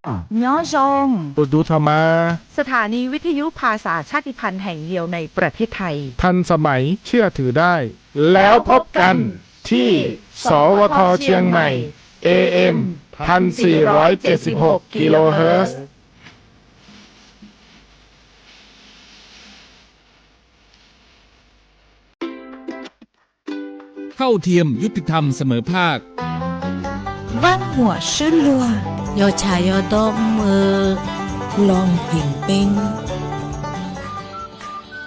ညီယုင် อุดูธรรมะ สถานีวิทยุภาษาชาติพันธุ์แห่งเดียวในประเทศไทย ทันสมัย เชื่อถือได้ แล้วพบกันที่ สวท เชียงใหม่ เอ เอ็ม พันสี่ร้อยเจ็ดสิบหก กิโลเฮิรตซ์ เท่าเทียม ยุติธรรม เสมอภาค บ้านหัวชื่นลัว ယီၢ်ဆၣ်ယီၢ်ဒီးမုၢ် လီၢ်ဖ့ၣ်ပ့ၣ်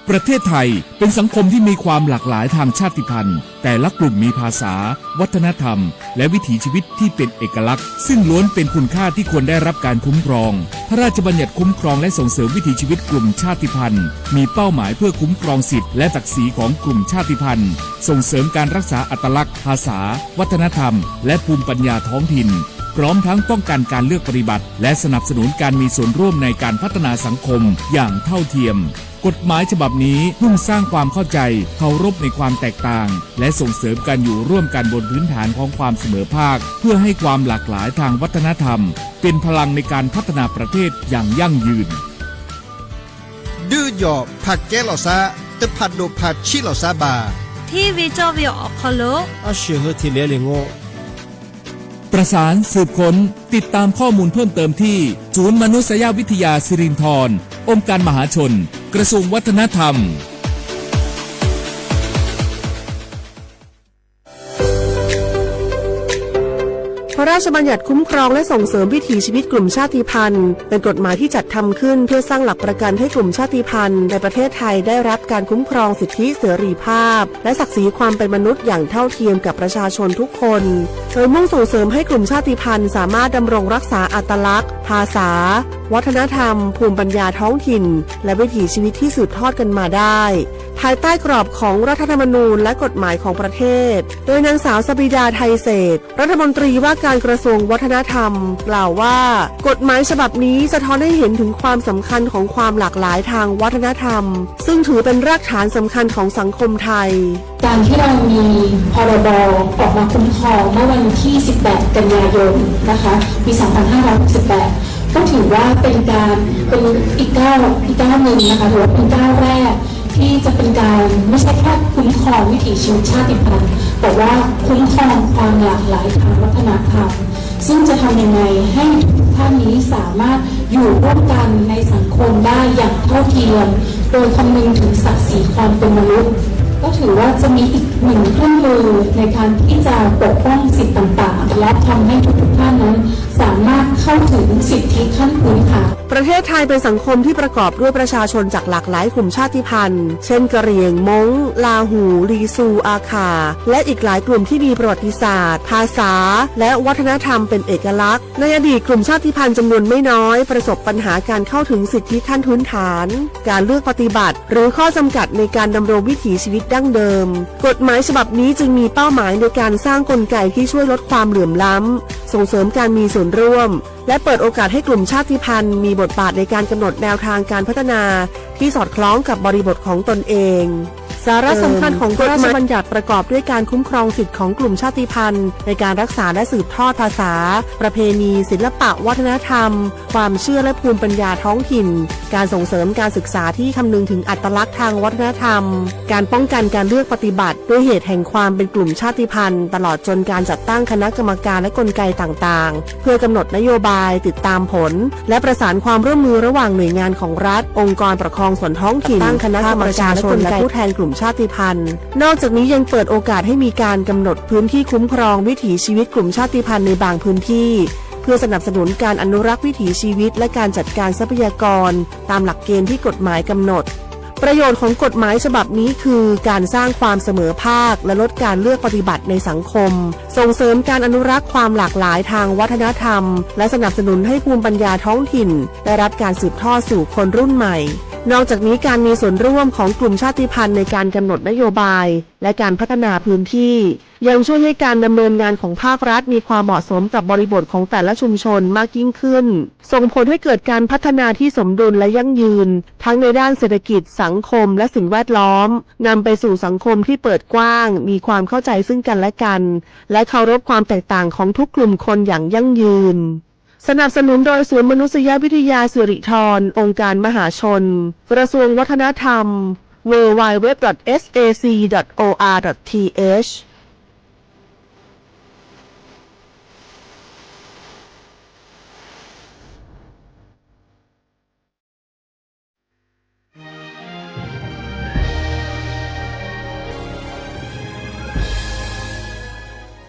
ประเทศไทยเป็นสังคมที่มีความหลากหลายทางชาติพันธุ์ แต่ละกลุ่มมีภาษา วัฒนธรรม และวิถีชีวิตที่เป็นเอกลักษณ์ ซึ่งล้วนเป็นคุณค่าที่ควรได้รับการคุ้มครอง พระราชบัญญัติคุ้มครองและส่งเสริมวิถีชีวิตกลุ่มชาติพันธุ์ มีเป้าหมายเพื่อคุ้มครองสิทธิและศักดิ์ศรีของกลุ่มชาติพันธุ์ ส่งเสริมการรักษาอัตลักษณ์ ภาษา วัฒนธรรม และภูมิปัญญาท้องถิ่น พร้อมทั้งป้องกันการเลือกปฏิบัติ และสนับสนุนการมีส่วนร่วมในการพัฒนาสังคมอย่างเท่าเทียม กฎหมายฉบับนี้มุ่งสร้างความเข้าใจ เคารพในความแตกต่าง และส่งเสริมการอยู่ร่วมกันบนพื้นฐานของความเสมอภาค เพื่อให้ความหลากหลายทางวัฒนธรรม เป็นพลังในการพัฒนาประเทศอย่างยั่งยืน ဒုးယီၣ် ဖးကဲလီၤသး တဖးဒိၣ်ဖးဆံးလီၤသးဘၣ် ထံၣ်ဝံၤကၠီၣ်ဝံၤအီၤခီလိာ် အဆၢဟၢထံၣ်လဲၤလံာ်ငိၣ် ประสานสืบค้น ติดตามข้อมูลเพิ่มเติมที่ ศูนย์มนุษยวิทยาสิรินธร องค์การมหาชน กระทรวงวัฒนธรรม พระราชบัญญัติคุ้มครองและส่งเสริมวิถีชีวิตกลุ่มชาติพันธุ์ เป็นกฎหมายที่จัดทำขึ้นเพื่อสร้างหลักประกันให้กลุ่มชาติพันธุ์ในประเทศไทยได้รับการคุ้มครองสิทธิเสรีภาพ และศักดิ์ศรีความเป็นมนุษย์อย่างเท่าเทียมกับประชาชนทุกคน โดยมุ่งส่งเสริมให้กลุ่มชาติพันธุ์สามารถดำรงรักษาอัตลักษณ์ ภาษา วัฒนธรรม ภูมิปัญญาท้องถิ่น และวิถีชีวิตที่สืบทอดกันมาได้ ภายใต้กรอบของรัฐธรรมนูญและกฎหมายของประเทศ โดยนางสาวสบิดา ไทยเศรษฐ รัฐมนตรีว่าการกระทรวงวัฒนธรรม กล่าวว่า กฎหมายฉบับนี้สะท้อนให้เห็นถึงความสำคัญของความหลากหลายทางวัฒนธรรม ซึ่งถือเป็นรากฐานสำคัญของสังคมไทย การที่เรามี พรบ ออกมาคุ้มครองเมื่อวันที่ สิบแปด กันยายน นะคะ ปี สองพันห้าร้อยหกสิบแปด ก็ถือว่าเป็นการ เป็นอีกก้าว อีกก้าวหนึ่งนะคะ ถือว่าเป็นก้าวแรก ที่จะเป็นการไม่ใช่แค่คุ้มครองวิถีชีวิตชาติพันธุ์ แต่ว่าคุ้มครองความหลากหลายทางวัฒนธรรม ซึ่งจะทำยังไงให้ทุกท่านนี้สามารถอยู่ร่วมกันในสังคมได้อย่างเท่าเทียม โดยคำนึงถึงศักดิ์ศรีความเป็นมนุษย์ ก็ถือว่าจะมีอีกหนึ่งเครื่องมือในการที่จะปกป้องสิทธิ์ต่างๆ และทำให้ทุกๆท่านนั้นสามารถเข้าถึงสิทธิขั้นพื้นฐาน ประเทศไทยเป็นสังคมที่ประกอบด้วยประชาชนจากหลากหลายกลุ่มชาติพันธุ์ เช่น กะเหรี่ยง ม้ง ลาหู ลีซู อาข่า และอีกหลายกลุ่มที่มีประวัติศาสตร์ ภาษา และวัฒนธรรมเป็นเอกลักษณ์ ในอดีตกลุ่มชาติพันธุ์จำนวนไม่น้อยประสบปัญหาการเข้าถึงสิทธิขั้นพื้นฐาน การเลือกปฏิบัติ หรือข้อจำกัดในการดำรงวิถีชีวิตดั้งเดิม กฎหมายฉบับนี้จึงมีเป้าหมายในการสร้างกลไกที่ช่วยลดความเหลื่อมล้ำ ส่งเสริมการมีส่วนร่วม และเปิดโอกาสให้กลุ่มชาติพันธุ์มีบทบาทในการกำหนดแนวทางการพัฒนาที่สอดคล้องกับบริบทของตนเอง สาระสำคัญของพระราชบัญญัติประกอบด้วยการคุ้มครองสิทธิของกลุ่มชาติพันธุ์ในการรักษาและสืบทอดภาษา ประเพณี ศิลปะวัฒนธรรม ความเชื่อและภูมิปัญญาท้องถิ่น การส่งเสริมการศึกษาที่คำนึงถึงอัตลักษณ์ทางวัฒนธรรม การป้องกันการเลือกปฏิบัติด้วยเหตุแห่งความเป็นกลุ่มชาติพันธุ์ ตลอดจนการจัดตั้งคณะกรรมการและกลไกต่างๆ เพื่อกำหนดนโยบาย ติดตามผล และประสานความร่วมมือระหว่างหน่วยงานของรัฐ องค์กรปกครองส่วนท้องถิ่น ตั้งคณะกรรมการและกลไก ผู้แทนกลุ่มชาติพันธุ์ นอกจากนี้ยังเปิดโอกาสให้มีการกำหนดพื้นที่คุ้มครองวิถีชีวิตกลุ่มชาติพันธุ์ในบางพื้นที่ เพื่อสนับสนุนการอนุรักษ์วิถีชีวิตและการจัดการทรัพยากรตามหลักเกณฑ์ที่กฎหมายกำหนด ประโยชน์ของกฎหมายฉบับนี้คือการสร้างความเสมอภาคและลดการเลือกปฏิบัติในสังคม ส่งเสริมการอนุรักษ์ความหลากหลายทางวัฒนธรรม และสนับสนุนให้ภูมิปัญญาท้องถิ่นได้รับการสืบทอดสู่คนรุ่นใหม่ นอกจากนี้การมีส่วนร่วมของกลุ่มชาติพันธุ์ในการกำหนดนโยบาย และการพัฒนาพื้นที่ ยังช่วยให้การดำเนินงานของภาครัฐมีความเหมาะสมกับบริบทของแต่ละชุมชนมากยิ่งขึ้น ส่งผลให้เกิดการพัฒนาที่สมดุลและยั่งยืน ทั้งในด้านเศรษฐกิจ สังคม และสิ่งแวดล้อม นำไปสู่สังคมที่เปิดกว้าง มีความเข้าใจซึ่งกันและกัน และเคารพความแตกต่างของทุกกลุ่มคนอย่างยั่งยืน สนับสนุนโดยศูนย์มนุษยวิทยาสิริธร องค์การมหาชน กระทรวงวัฒนธรรม ดับเบิลยู ดับเบิลยู ดับเบิลยู ดับเบิลยู ดอท เอส เอ ซี ดอท โอ อาร์ ดอท ที เอช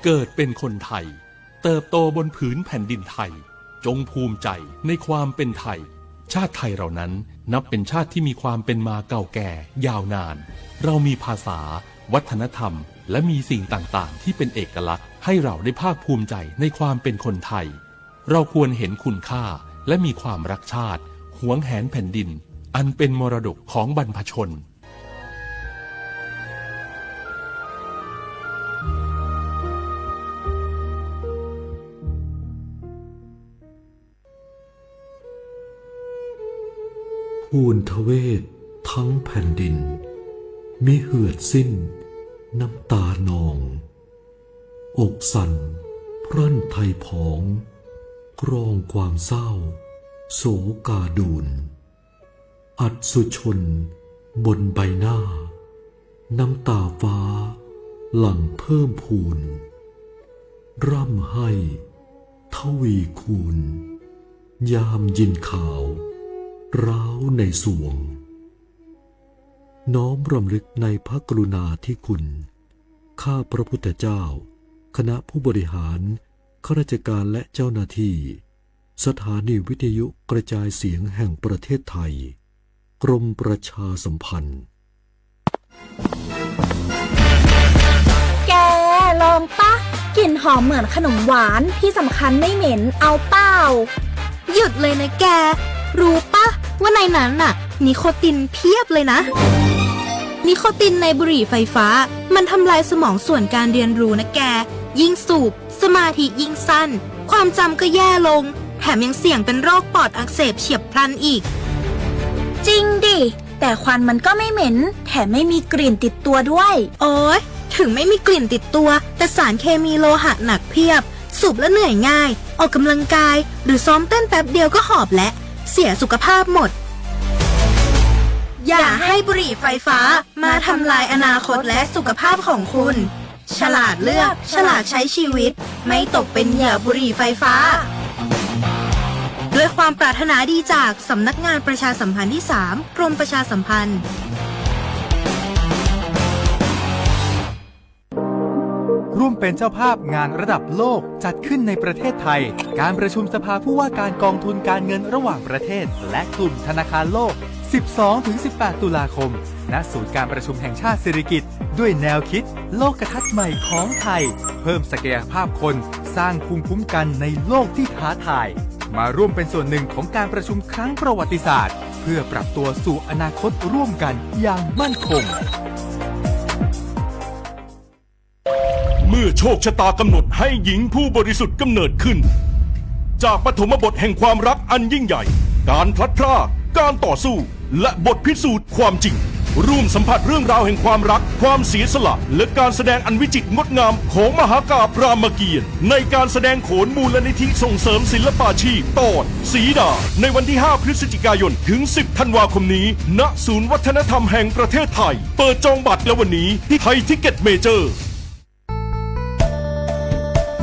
เกิดเป็นคนไทย เติบโตบนผืนแผ่นดินไทย จงภูมิใจในความเป็นไทย ชาติไทยเรานั้นนับเป็นชาติที่มีความเป็นมาเก่าแก่ยาวนาน เรามีภาษา วัฒนธรรม และมีสิ่งต่างๆ ที่เป็นเอกลักษณ์ ให้เราได้ภาคภูมิใจในความเป็นคนไทย เราควรเห็นคุณค่า และมีความรักชาติ หวงแหนแผ่นดิน อันเป็นมรดกของบรรพชน ทูลทเวศทั้งแผ่นดิน มิเหือดสิ้นน้ำตานอง อกสั่นพรั่นไทยผอง กรองความเศร้าโศกาดูล อัศชนบนใบหน้า น้ำตาฟ้าหลั่งเพิ่มพูน ร่ำไห้ทวีคูณ ยามยินข่าวร้าวในสวง น้อมรำลึกในพระกรุณาธิคุณ ข้าพระพุทธเจ้า คณะผู้บริหาร ข้าราชการและเจ้าหน้าที่ สถานีวิทยุกระจายเสียงแห่งประเทศไทย กรมประชาสัมพันธ์ แก ลองปะ กลิ่นหอมเหมือนขนมหวาน ที่สำคัญไม่เหม็น เอาเปล่า หยุดเลยนะแก รู้ปะว่าในนั้นน่ะ นิโคตินเพียบเลยนะ นิโคตินในบุหรี่ไฟฟ้า มันทำลายสมองส่วนการเรียนรู้นะแก ยิ่งสูบ สมาธิยิ่งสั้น ความจำก็แย่ลง แถมยังเสี่ยงเป็นโรคปอดอักเสบเฉียบพลันอีก จริงดิ แต่ควันมันก็ไม่เหม็น แถมไม่มีกลิ่นติดตัวด้วย โอ๊ย ถึงไม่มีกลิ่นติดตัว แต่สารเคมีโลหะหนักเพียบ สูบแล้วเหนื่อยง่าย ออกกำลังกาย หรือซ้อมเต้นแป๊บเดียวก็หอบแล้ว เสียสุขภาพหมด อย่าให้บุหรี่ไฟฟ้ามาทำลายอนาคตและสุขภาพของคุณ ฉลาดเลือก ฉลาดใช้ชีวิต ไม่ตกเป็นเหยื่อบุหรี่ไฟฟ้า ด้วยความปรารถนาดีจากสำนักงานประชาสัมพันธ์ที่สาม กรมประชาสัมพันธ์ ร่วมเป็นเจ้าภาพงานระดับโลกจัดขึ้นในประเทศไทย การประชุมสภาผู้ว่าการกองทุนการเงินระหว่างประเทศ และกลุ่มธนาคารโลก สิบสองถึงสิบแปด ตุลาคม ณ ศูนย์การประชุมแห่งชาติสิริกิติ์ ด้วยแนวคิดโลกทัศน์ใหม่ของไทย เพิ่มศักยภาพคน สร้างภูมิคุ้มกันในโลกที่ท้าทาย มาร่วมเป็นส่วนหนึ่งของการประชุมครั้งประวัติศาสตร์ เพื่อปรับตัวสู่อนาคตร่วมกันอย่างมั่นคง เมื่อโชคชะตากำหนดให้หญิงผู้บริสุทธิ์กำเนิดขึ้น จากปฐมบทแห่งความรักอันยิ่งใหญ่ การพลัดพราก การต่อสู้ และบทพิสูจน์ความจริง ร่วมสัมผัสเรื่องราวแห่งความรัก ความเสียสละ และการแสดงอันวิจิตรงดงามของมหากาพย์รามเกียรติ์ ในการแสดงโขนมูลนิธิส่งเสริมศิลปาชีพ ตอน สีดา ในวันที่ ห้า พฤศจิกายน ถึง สิบ ธันวาคมนี้ ณ ศูนย์วัฒนธรรมแห่งประเทศไทย เปิดจองบัตรแล้ววันนี้ที่ไทยทิกเก็ตเมเจอร์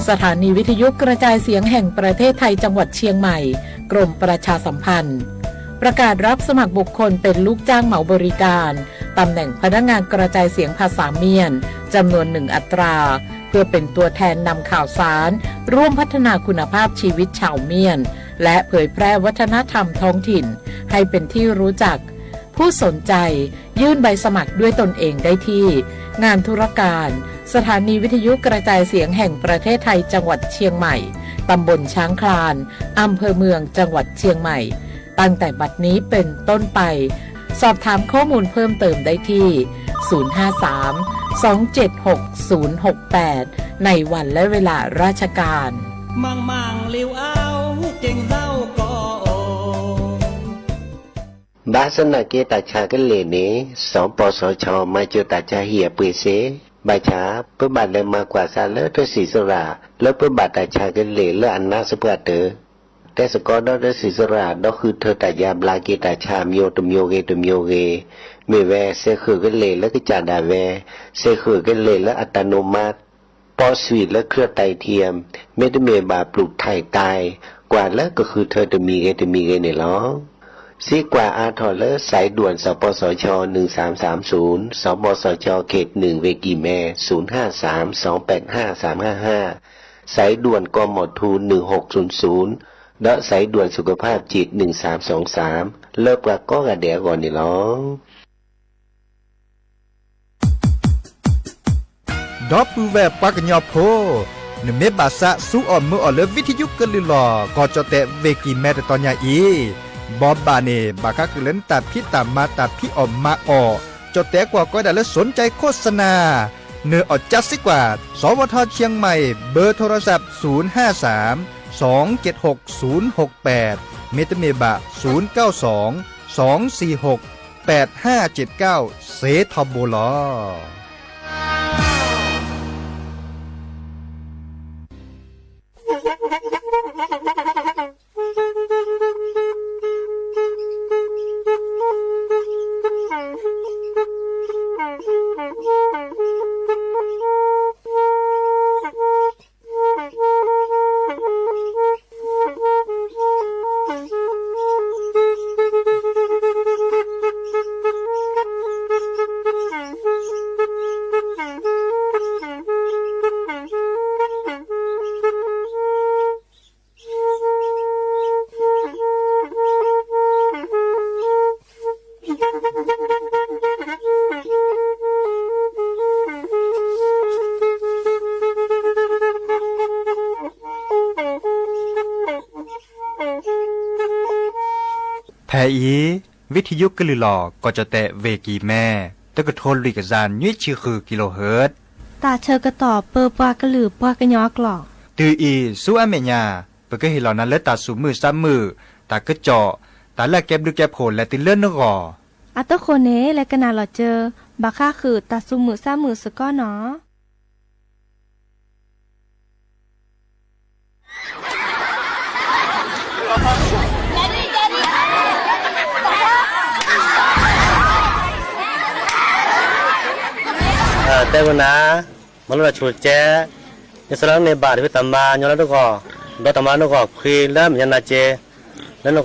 สถานีวิทยุกระจายเสียงแห่งประเทศไทยจังหวัดเชียงใหม่ กรมประชาสัมพันธ์ ประกาศรับสมัครบุคคลเป็นลูกจ้างเหมาบริการ ตำแหน่งพนักงานกระจายเสียงภาษาเมียน จำนวนหนึ่งอัตรา เพื่อเป็นตัวแทนนำข่าวสาร ร่วมพัฒนาคุณภาพชีวิตชาวเมียน และเผยแพร่วัฒนธรรมท้องถิ่น ให้เป็นที่รู้จัก ผู้สนใจยื่นใบสมัครด้วยตนเองได้ที่ งานธุรการ สถานีวิทยุกระจายเสียงแห่งประเทศไทยจังหวัดเชียงใหม่ ตำบลช้างคลาน อำเภอเมือง จังหวัดเชียงใหม่ ตั้งแต่บัดนี้เป็นต้นไป สอบถามข้อมูลเพิ่มเติมได้ที่ ศูนย์ ห้า สาม สอง เจ็ด หก ศูนย์ หก แปด ในวันและเวลาราชการ บါသနာ်က့ တၢ်ဆါကလ့ၢ်န့ၣ် စီၤပီစီၤဆီ မၤစၢၤတၢ်ဆါဟံၣ်အပှ့ၤစ့ၢ်, ဘၣ်ဆၣ် ပဘၣ်လဲၤမၤကွၢ်စးလၢထၢၣ်စံၣ်စိရၣ် လၢပဘၣ်တၢ်ဆါကလ့ၢ်လၢအနါစပှၢ်တၢၢ် တဲစ့ၢ်ကီးဒီး ဒီးစံးစရၣ် ဒီးဃုထၢတၢ်ယါဘျါက့ၤတၢ်ဆါ မျိုးတစ်မျိုးဂ့ၤ တစ်မျိုးဂ့ၤ, မ့ၢ်ဝဲ စဲးဃုာ်ကလဲာ်လၢကစၢ်ဒၣ်ဝဲ, စဲးဃုာ်ကလဲာ်လၢ อัตโนมัติ, ပီးဆွံၣ်လၢ เครื่องไตเทียม, မ့တမ့ၢ်ဘၣ် ပลูกถ่ายไต, ကွၢ်လၢကဃုထၢတမံၤဂ့ၤတမံၤဂ့ၤန့ၣ်လီၤ. စံးကွၢ်အါထီၣ်လၢ สายด่วน สปสช หนึ่งสามสามศูนย์, สปสช เขตหนึ่ง เวกีแม ศูนย์ห้าสาม สองแปดห้า สามห้าห้า, สายด่วน กมธ หนึ่งหกศูนย์ศูนย์, ဒီး สายด่วนสุขภาพจิต หนึ่งสามสองสาม လၢပှၤကိးဂၤဒဲးအဂီၢ်န့ၣ်လီၤ. ဒီပုၢ်ဝဲၢ်ပှၤကညီဖိ, နမ့ၢ်ဘၣ်သးစူအီၣ်မုာ်အီၣ်လၢ ဝံထယုကလုၢ်လီၢ် ကီၢ်ကၠီၣ်တဲၣ် ဝ့ၢ်ကံၢ်မဲ တတီၤညါအံၤ, ဘီဘၣ်န့ၣ် ဘၣ်ဃးဃုာ်လၢ နတၢ်ဖံးတၢ်မၤ တၢ်ဖံးအီၣ်မၤအီၣ်, ကၠီၣ်တဲၣ်ကွၢ်ကီဒၣ်လၢ สนใจโฆษณา, နၢ်အီၣ်ကၠါစ့ၢ်ကီး, สวท เชียงใหม่, เบอร์โทรศัพท์ ศูนย์ห้าสาม สองเจ็ดหก ศูนย์หกแปด, မ့တမ့ၢ်ဘၣ် ศูนย์เก้าสอง สองสี่หก แปดห้าเจ็ดเก้า စ့ထီဘိလီၤ. ဖဲအံၤ, ဝံထယုကလုၢ်လီၢ် ကီၢ်ကၠီၣ်တဲၣ် ဝ့ၢ်ကံၢ်မဲ, တကထိလွံၢ်ကယၤနွံဆံဃု kilohertz, တၢ်ဆၢကတီၢ်ပၢပှၤကလုာ်ပှၤကညီအကျိာ်, တုၤအံၤဆူအမဲာ်ညါ, ပကဟ့ၣ်လီၤနၤလၢတၢ်သူၣ်မုာ်သးမုာ်, တၢ်ကစီၣ်, တၢ်လၢအကဲဘျုးကဲဖှိၣ်လဲၤတုၤလၢနဂီၢ်, အတဃိန့ၣ် လဲၤကနၣ်လီၤစၢၤ, ဘၣ်ဃးဃုာ်တၢ်သူၣ်မုာ်သးမုာ်စ့ၢ်ကီးနီၤ. တဲဝဲနၤ, မၤလိတၢ်ဆိၣ်ကဲ, ယဆၢလၢန့ၣ်ဘၣ်တဖုတၢ်မၤညီလၢနဂီၢ်, ဒီးတၢ်မၤလၢနဂီၢ်ခွံလၢမဲာ်ညါနၤက့, လၢနဂီၢ်စ့ၢ်ကီး. ယဂီ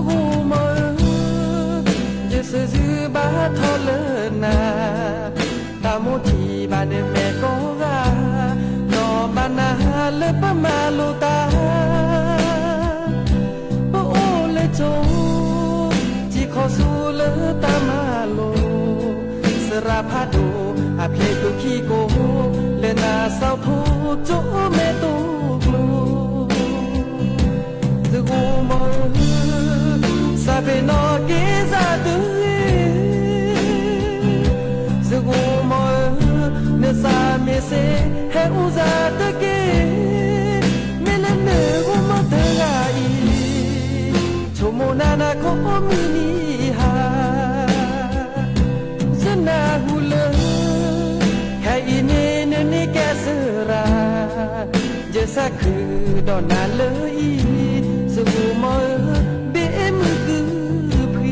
ၢ်မၢ်ဧၢ, ယစၢၤယဘါထီၣ်လၢနၤ, တၢ်မိၣ်ထံၣ်ဘၣ်န့ၣ်မဲာ်ကီဂၤ, ဒီးဘၣ်နၤလၢပမၤလိတၢ် ပအိၣ်လၢကၠိ, ထံကီၢ်ဆူလၢတၢ်မၤလိ, စရၣ်ဖးဒိၣ်အဖျဲၣ်ဒိၣ်ခံကိး, လၢနၤစးထီၣ်ကၠိမဲာ်တိၢ်ကျိၤ. ယဂီၢ်မၢ်ဧၢ, စးပ့ၤနီၣ်က့ၤစးတဂ့ၤ, ယဂီၢ်မၢ်ဧၢ, နသးမ့ၢ်စ့ဟဲအူစးတက့ၢ်, မ့ၢ်လၢနဂီၢ်မၢ်တဂၤအံၤ, ဆိကမိၣ်နၤနၤခီမုၢ်နံၤဟါ, ယနၢ်ဟူလၢ ခဲအံၤန့ၣ်နန့ၢ်ကဲစရၣ်, ယသးခုဒီးနၤလၢအံၤ, ယဂီၢ်မၢ်ဧၢ, ဘ့ၣ်မုၢ်ကုဖှံ. ပ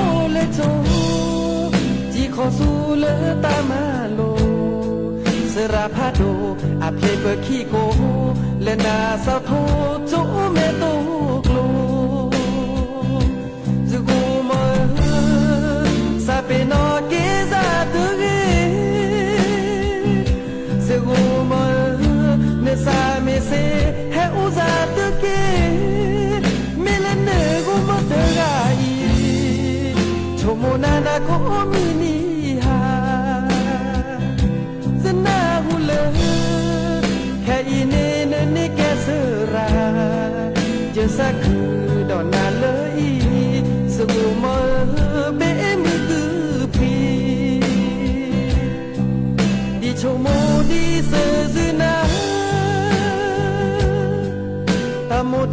အိၣ်လၢကၠိ, ထံကီၢ်ဆူလၢတၢ်မၤလိ, စရၣ်ဖးဒိၣ်အဖျဲၣ်ပခံကိး, လၢနၤစးထီၣ်ကၠိမဲာ်တိၢ်ကျိၤ. ယဂီၢ်မၢ်ဧၢ, စးပ့ၤနီၣ်က့ၤစးတဂ့ၤ, ယဂီၢ်မၢ်ဧၢ, နသးမ့ၢ်စ့ဟဲအူစး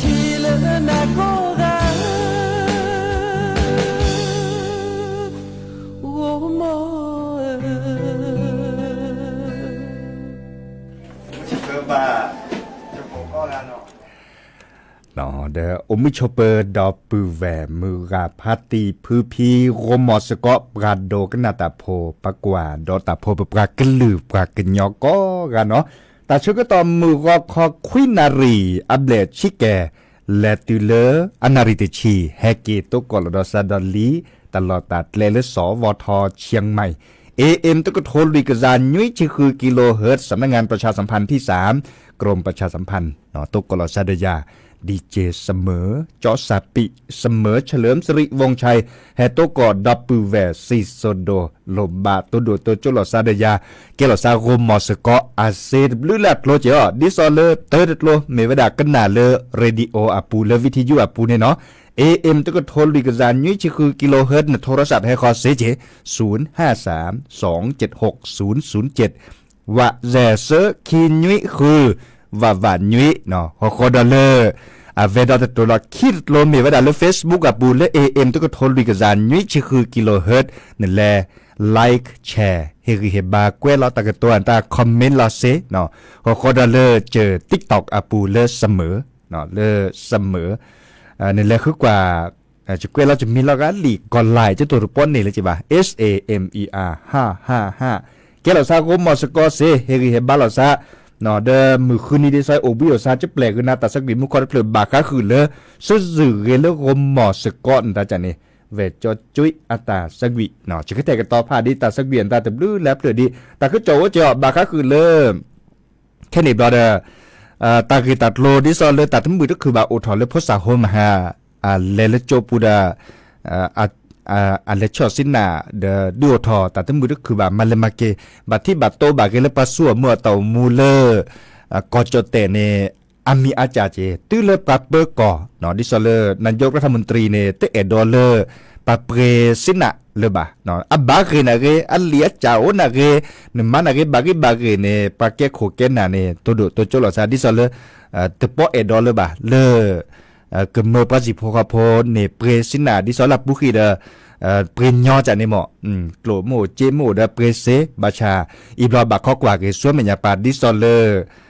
ထံလၢနၤကိးဂၤဧၢ, ဂီၤမီၢ်ဧၢ, ဒီးအိၣ်မုာ်ဆိးပၢၤဒီပုၢ်ဝဲၢ် မုၢ်ဂၤဖါတံၢ် ဖုဖံ ဂီၤမီၢ်စ့ၢ်ကီး ပှၤဒိကနၣ်တၢ်ဖိ ပှၤကွၢ်ဒီးတၢ်ဖိ ပပှၤကလုာ်ပှၤကညီကိးဂၤနီၤ, တၢ်ဆၢကတီၢ်မုၢ်ဂီၤခီခွံနၣ်ရံၣ် အဘျဲၣ်ဆံကဲၣ် လဲၤတုၤလၢအနၣ်ရံၣ်တဆံ ဟဲက့ၤသကိးလီၤဒီးစးဒီးလံာ် တၢ်လီၢ်တၢ်ကျဲလၢ စဝထ Chiang Mai, A M တကထိလွံၢ်ကယၤနွံဆံဃု kilohertz สำนักงานประชาสัมพันธ์ที่สาม กรมประชาสัมพันธ์ သကိးလီၤစးဒီးယၤ DJ เสมอ จอสปี เสมอ เฉลิมสิริ วงศ์ชัย ဟဲသကိးဒီပုၢ်ဝဲၢ် စံၣ်စိၤဒိၣ် လိၣ်ဘၣ် တိၢ်ဒိၣ်တိၢ်ကၠိလီၤစးဒီးယၤ ကဲလီၤစးဂီၤမီၢ်စ့ၢ်ကီး အစ့တဘျုးလၢအကျိၤက့ၤအီၤ ဒ်သိးလၢတၢတကျိၤ မ့ၢ်ဝဲဒၣ်ကနၣ်လၢ radio အပူၤ လၢ วิทยุ အပူၤန့ၣ်နီၤ A M တကထိလွံၢ်ကယၤနွံဆံဃု kilohertz နထိရစးဟဲဃီၤစ့က့ၤ ศูนย์ห้าสาม สองเจ็ดหก ศูนย์ศูนย์เจ็ด ဝးစဲးဆၢခံနွံဃု ဝးဝးနွံ ဟီၣ်ဃီဒီးလၢ အဝဲဒီးတတိၤလီၤခံတကျိၤ မ့ၢ်ဝဲဒၣ်လၢ Facebook အပူၤလၢ A M တကထိလွံၢ်ကယၤနွံဆံဃု kilohertz နလဲၤ like share ဟ့ၣ်ဂံၢ်ဟ့ၣ်ဘါ ကွဲးလီၤတၢ်ကတိၤအတၢ် comment လီၤစ့ ဟီၣ်ဃီဒီးလၢစၢၤ TikTok အပူၤလၢ เสมอ လၢ เสมอ နလဲၤဃုကွၢ် ယကွဲးလီၤတမံၤလီၤဂာ်လံာ်ကီၤလၢ် ကတိၤတပီၢ်န့ၣ်လၢက့ၤဘၣ် S A M E R ဟါ ဟါ ဟါ ကဲလီၤစးဂီၤမီၢ်စ့ၢ်ကီးစ့ ဟ့ၣ်ဂံၢ်ဟ့ၣ်ဘါလီၤစး ဒီးမုၢ်ဃုနံၤဒ်သိးအိၣ်ဘှံးအိၣ်စး ကပျဲၢ်ဂ့ၤနၤတၢ်ဆၢကွံာ်မူခီတဖျၢၣ် ဘၣ်ဃးဃုာ်လၢ စုဇုၣ်ဂ့ၤလၢဂီၤမီၢ်စ့ၢ်ကီးနတၢ်ကၢ်န့ၣ် ဝဲၢ်ကၠီကၠွံအတၢ်ဆၢကွံာ် ယကတဲာ်ကတီၤဖးဒ်တၢ်ဆၢကွံာ်အတၢ်တဘျုးလၢအဖျၢၣ်ဒ် တၢ်ကစီၣ်အိၣ်က့ၤအီၤ ဘၣ်ဃးဃုာ်လၢ ခဲန့ၣ်ဘျီဒီး တၢ်ဂ့ၢ်တၢ်ကျိၤဒ်သိးလၢတၢ်တမုာ်တခုၣ်ဘၣ်အိၣ်ထီၣ်လၢဖိစၢ်ဟိမဟါ လဲၤလၢကၠိပူၤဒီး အလဲၤဆီၣ်စ့နၢ် ဒီးဒုးအိၣ်ထီၣ်တၢ်တမုာ်တခုၣ်ဘၣ် မၤလဲၤမၤက့ၤ ဘၣ်ထံဘၣ်တိဘၣ်ဂ့ၤလၢပှၤဆူၣ်အမုာ်အတၢ်အိၣ်မူလၢ ကီၢ်ကၠီၣ်တဲၣ်န့ၣ် အမံၤအါကၢ်က့ၤ တုၤလၢပှၤပၢၤကီၢ် ဒ်သိးလၢ นายกรัฐมนตรี န့ၣ် တအဲၣ်ဒိးလၢ ပှၤပှ့ၤစ့နၢ်လၢၤဘၣ် အဘၣ်ဂ့ၤနၤဂ့ၤ အလံာ်အကၢ်အိၣ်နၤဂ့ၤ နမၤနၤဂ့ၤ ဘၣ်ဂ့ၤဘၣ်ဂ့ၤန့ၣ် ပှၤကဲခိၣ်ကဲနၢ်န့ၣ် တိၢ်ဒိၣ်တိၢ်ကၠိလီၤစး ဒ်သိးလၢ တပီၣ်အဲၣ်ဒိးလၢၤဘၣ် လၢ ကမၢပှၤစံၣ်ဖိဃီဖိန့ၣ် ပှ့ၤစ့နၢ် ဒ်သိးလၢပူၤဃံဒီး ပှ့ၤညီကၢ်န့ၣ်မ့ၢ် ကျိၣ်မ့ၢ်အိၣ်စ့မ့ၢ်အိၣ်ဒီးပှ့ၤစ့ ဘၣ်ဆၣ် အံၤဘျီဘၣ်ခီကွၢ်က့ၤ ဆူမဲာ်ညါပၢ် ဒ်သိးလၢ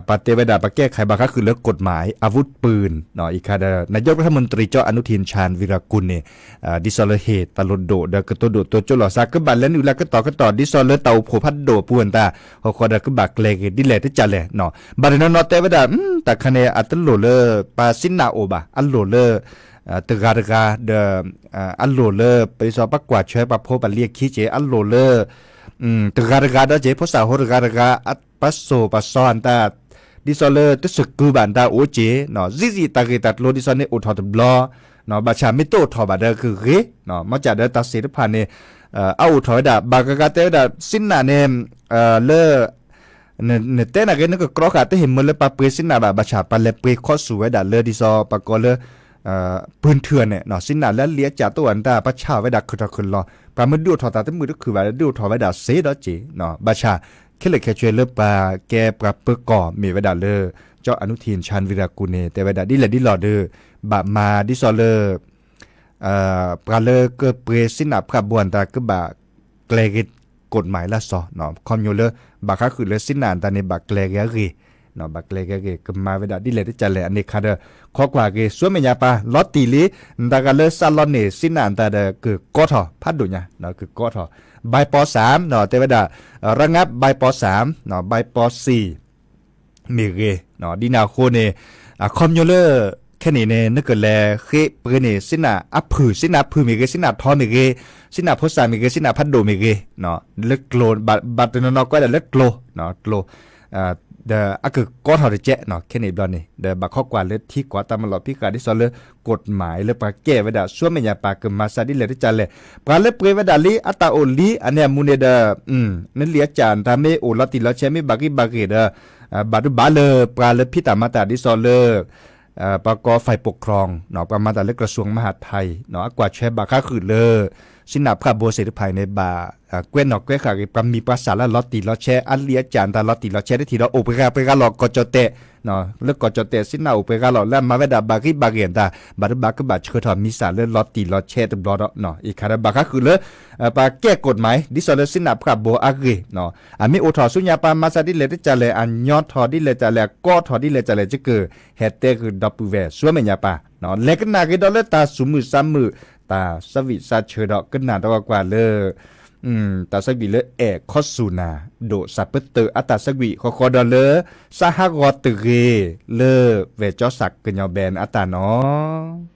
ပှၤတဲဝဲဒၣ် ပှၤကဲခါဘၣ်ဃးဃုာ်လၢ กฎหมายอาวุธปืน အံၤခါဒီး นายกรัฐมนตรี เจ้าอนุทิน ชาญวีรกูล န့ၣ် ဒ်သိးလၢဟ့ၣ်တၢ်လိၣ်ဒိၣ်ဒီးကတိၤဒိၣ်တိၤကၠိလီၤစး ကဘၣ်လဲၤနုာ်လၢကတီၢ်ကတီၢ် ဒ်သိးလၢတၢ်အိၣ်ဖှိၣ်ဖးဒိၣ်အပူၤအတၢ် ဟီၣ်ဃီဒီးကဘၣ်ကျဲၤက့ၤဒ်လဲၣ်တကၢ်လဲၣ် ဘၣ်တနီၤနီၤတဲဝဲဒၣ် တၢ်ခါန့ၣ် အတလိၣ်လၢပှၤစ့နၢ်အိၣ်ဘၣ် အလိၣ်လၢ တဂၤတဂၤဒီး အလိၣ်လၢ ပဒ်သိးပှၤကွၢ်ထွဲပှၤဖိပှၤလံၤအခံက့ၤ အလိၣ်လၢ တဂၤတဂၤဒီးက့ၤ ဖိစၢ်ဟိတဂၤတဂၤ ပှၤစိာ်ပှၤစီၤအတၢ် ဒ်သိးလၢတစကုဘၣ်တၢ်အိၣ်က့ၤ စံးစံးတၢ်ဂ့ၢ်တၢ်ကျိၤဒ်သိးန့ၣ်အိၣ်ထီၣ်တဘျီ ဘၣ်ဆၣ်မ့ၢ်တအိၣ်ထီၣ်ဘၣ်ဒီးကဂ့ၤ မ့ၢ်ကၢ်ဒီးတၢ်စ့တဖၣ်န့ၣ် အအိၣ်ထီၣ်ဝဲဒၣ် ဘၣ်ဂၤဂၤတဲဝဲဒၣ် စ့နၢ်န့ၣ် လၢ နတဲနၤဂ့ၤ နကကြီဃာ်တဟ့ၣ်မၢလၢပှၤပှ့ၤစ့နၢ်ဘၣ် ဘၣ်ဆၣ်ပှၤလဲၤပှ့ၤခီဆူၣ်ဝဲဒၣ်လၢဒ်သိးပှၤကိးလၢ ปืนเถื่อน န့ၣ် စ့နၢ်လၢအလံာ်အကၢ်တအိၣ်အတၢ် ပှၤဆါဝဲဒၣ်ခုၣ်ထီၣ်ခုၣ်လီၤ ပှၤမ့ၢ်ဒုးအိၣ်ထီၣ်တၢ်တမုာ်တခုၣ်ဘၣ်ဒီး ဒုးအိၣ်ထီၣ်ဝဲဒၣ်စ့ဒီးက့ၤ ဘၣ်ဆၣ် ခဲလၢာ်ခဲဆ့လၢပှၤကဲပှၤပၢၤကီၢ်မ့ၢ်ဝဲဒၣ်လၢ ကၠီအနုထံၣ် ဆၣ်ဝံရၢၢ်ကူၣ်န့ၣ် တဲဝဲဒၣ်ဒ်လဲၣ်ဒ်လဲၣ်ဒီး ဘၣ်မၤဒ်သိးလၢ ပှၤလၢကပှ့ၤစ့နၢ်ဖှၢ်ဘိအတၢ်ကဘၣ်ကျဲၤဂ့ၤ กฎหมาย လၢစီၤ ခီဖျိလၢ ဘၣ်ဃးဃုာ်လၢစ့နၢ်အတၢ်န့ၣ် ဘၣ်ကျဲၤဂ့ၤအဂ့ၢ် ဘၣ်ကျဲၤဂ့ၤအဂ့ၢ် ကမၤဝဲဒၣ်ဒ်လဲၣ်တကၢ်လဲၣ် အန့ၣ်ခါဒီး ခိးကွၢ်က့ၤ ဆူမဲာ်ညါပၢ် လီၤတံၢ်လံ နတၢ်ဂၤလၢစးလီန့ၢ် စ့နၢ်အတၢ်ဒီး ကကီထီၣ်ဖးဒိၣ်ညါ ကကီထီၣ် ဘဲပီစၢ် တဲဝဲဒၣ် ระงับ ใบป.สาม ใบป.สี่ မ့ၢ်ဂ့ၤ ဒ်န့ၣ်အဃိန့ၣ် အခီပညီလၢ ခဲန့ၣ်န့ၣ် နကလဲၤဃ့ပှ့ၤန့ၢ် စ့နၢ်အဖုၣ် စ့နၢ်ဖုၣ်မ့ၢ်ဂ့ၤ စ့နၢ်ထီမ့ၢ်ဂ့ၤ စ့နၢ်ဖိစၢ်မ့ၢ်ဂ့ၤ စ့နၢ်ဖးဒိၣ်မ့ၢ်ဂ့ၤ လၢကျိၤ ဘၣ်တနီၤနီၤကွဲးဒၣ်လၢကျိၤ ကျိၤ ဒီးအကကီထီၣ်တကဲး ခဲန့ၣ်ဘျီန့ၣ် ဒီးဘၣ်ခိးကွၢ်လၢထံကီၢ်တၢ်မၤလီၤဖံးဃာ်ဒ်သိးလၢ กฎหมาย လၢပှၤကဲဝဲဒၣ် ဆူမဲာ်ညါပၢ်ကမၤစၢ်ဒ်လဲၣ်တကၢ်လဲၣ် ပှၤလၢပှ့ၤဝဲဒၣ်လံ အတၢ်အိၣ်လံ အန့ၣ်အမူန့ၣ်ဒီး နလံာ်အကၢ်တၢ်မ့ၢ်အိၣ်လီၤတံၢ်လီၤဆဲးမ့ၢ်ဘၣ်ဂံၢ်ဘၣ်ဂ့ၤဒီး ဘၣ်ဒိဘၣ်လၢပှၤလၢဖံးတၢ်မၤတၢ်ဒ်သိးလၢ ပှၤကိး ฝ่ายปกครอง ပှၤမၤတၢ်လၢ กระทรวงมหาดไทย အကွၢ်ထွဲဘၣ်ဃးဃုာ်လၢ စ့နၢ်ဖှၢ်ဘိစ့ၣ်တဖၣ်အံၤန့ၣ် ဘၣ်ကွဲးနီၣ်ကွဲးဃာ်က့ၤ ပှၤမံၤပှၤစၢ်လၢလီၤတံၢ်လီၤဆဲး အလံာ်အကၢ်တၢ်လီၤတံၢ်လီၤဆဲးတထံၣ်ဒီး အိၣ်ပှဲၤဂၤပှဲၤဂၤလီၤ ကီၢ်ကၠီၣ်တဲၣ် လၢကီၢ်ကၠီၣ်တဲၣ် စ့နၣ်အိၣ်ပှဲၤဂၤလီၤ လၢအမၤဝဲဒၣ်ဘၣ်ဂံၢ်ဘၣ်ဂ့ၢ်အသး ဘၣ်တဘၣ်ကဘၣ်ဆှၢထီၣ်မံစၢ်လၢလီၤတံၢ်လီၤဆဲးတဘျီဒီး အံၤခါဒီးဘၣ်ဃးဃုာ်လၢ ပှၤကဲကိၣ်မး ဒ်သိးလၢစ့နၣ်ဖှၣ်ဘိအဂ့ၢ် အမ့ၢ်အိၣ်ထီၣ်ဆူညါပၢ် မၤစၢၤဒ်လဲၣ်တကလဲၣ် အညီထီၣ်ဒ်လဲၣ်တကလဲၣ် အကီထီၣ်ဒ်လဲၣ်တကလဲၣ် ယကဟဲတဲဃုာ်ဒီပုၢ်ဝဲၢ်ဆူမဲာ်ညါပၢ် လဲၤကနၣ်က့ၤဒီးလၢတၢ်သူၣ်မုာ်သးမုာ် တၢ်ဆၢဝံၣ်စးဆၢဒီးကနၣ်တၢ်ကွၢ်ကွၢ်လၢ တၢ်ဆၢဝံၣ်လၢအဲၣ်ခီစူၢ်နၤ ဒိၣ်စၢ်ပသၢၣ်အတၢ်ဆၢဝံၣ်ဃီဃီဒီးလၢ စးဟးဂီၤတဂ့ၤ လၢဝဲၢ်ကၠီစၢ်ကညီဘဲအတၢ်နီၤ.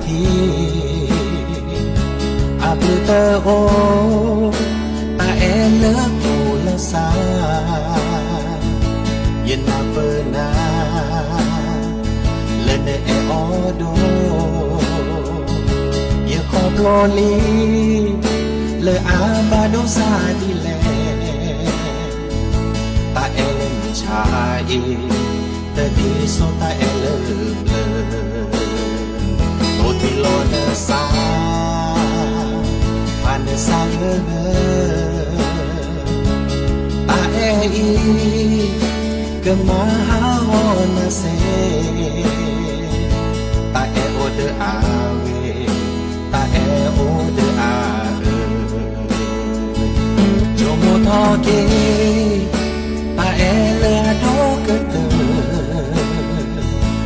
ထံ အဘျုးတအိၣ် တၢ်အဲၣ်လၢကျိလၢစါ ယနၢ်ပၢၢ်နၤ လၢနအဲၣ်အီၤဒိၣ် ယခီဖျိလံ လၢအဘၣ်ဒိစၢ်ဒ်လဲၣ် တၢ်အဲၣ်လၢမုၢ်ဆါအံၤ တဒ်သိးတၢ်အဲၣ်လၢပျၢၤ အိၣ်တ့ၢ်လီၤနသး ဖးနသးလၢ တၢ်အဲၣ်အံၤ ကမၤဟးဂီၤနၤစ့ၢ် တၢ်အဲၣ်အိၣ်ဒီးအဂ့ၤ တၢ်အဲၣ်အိၣ်ဒီးအအၢ ဆိကမိၣ်ထီၣ်က့ၤ တၢ်အဲၣ်လၢအဒိၣ်ကတၢၢ်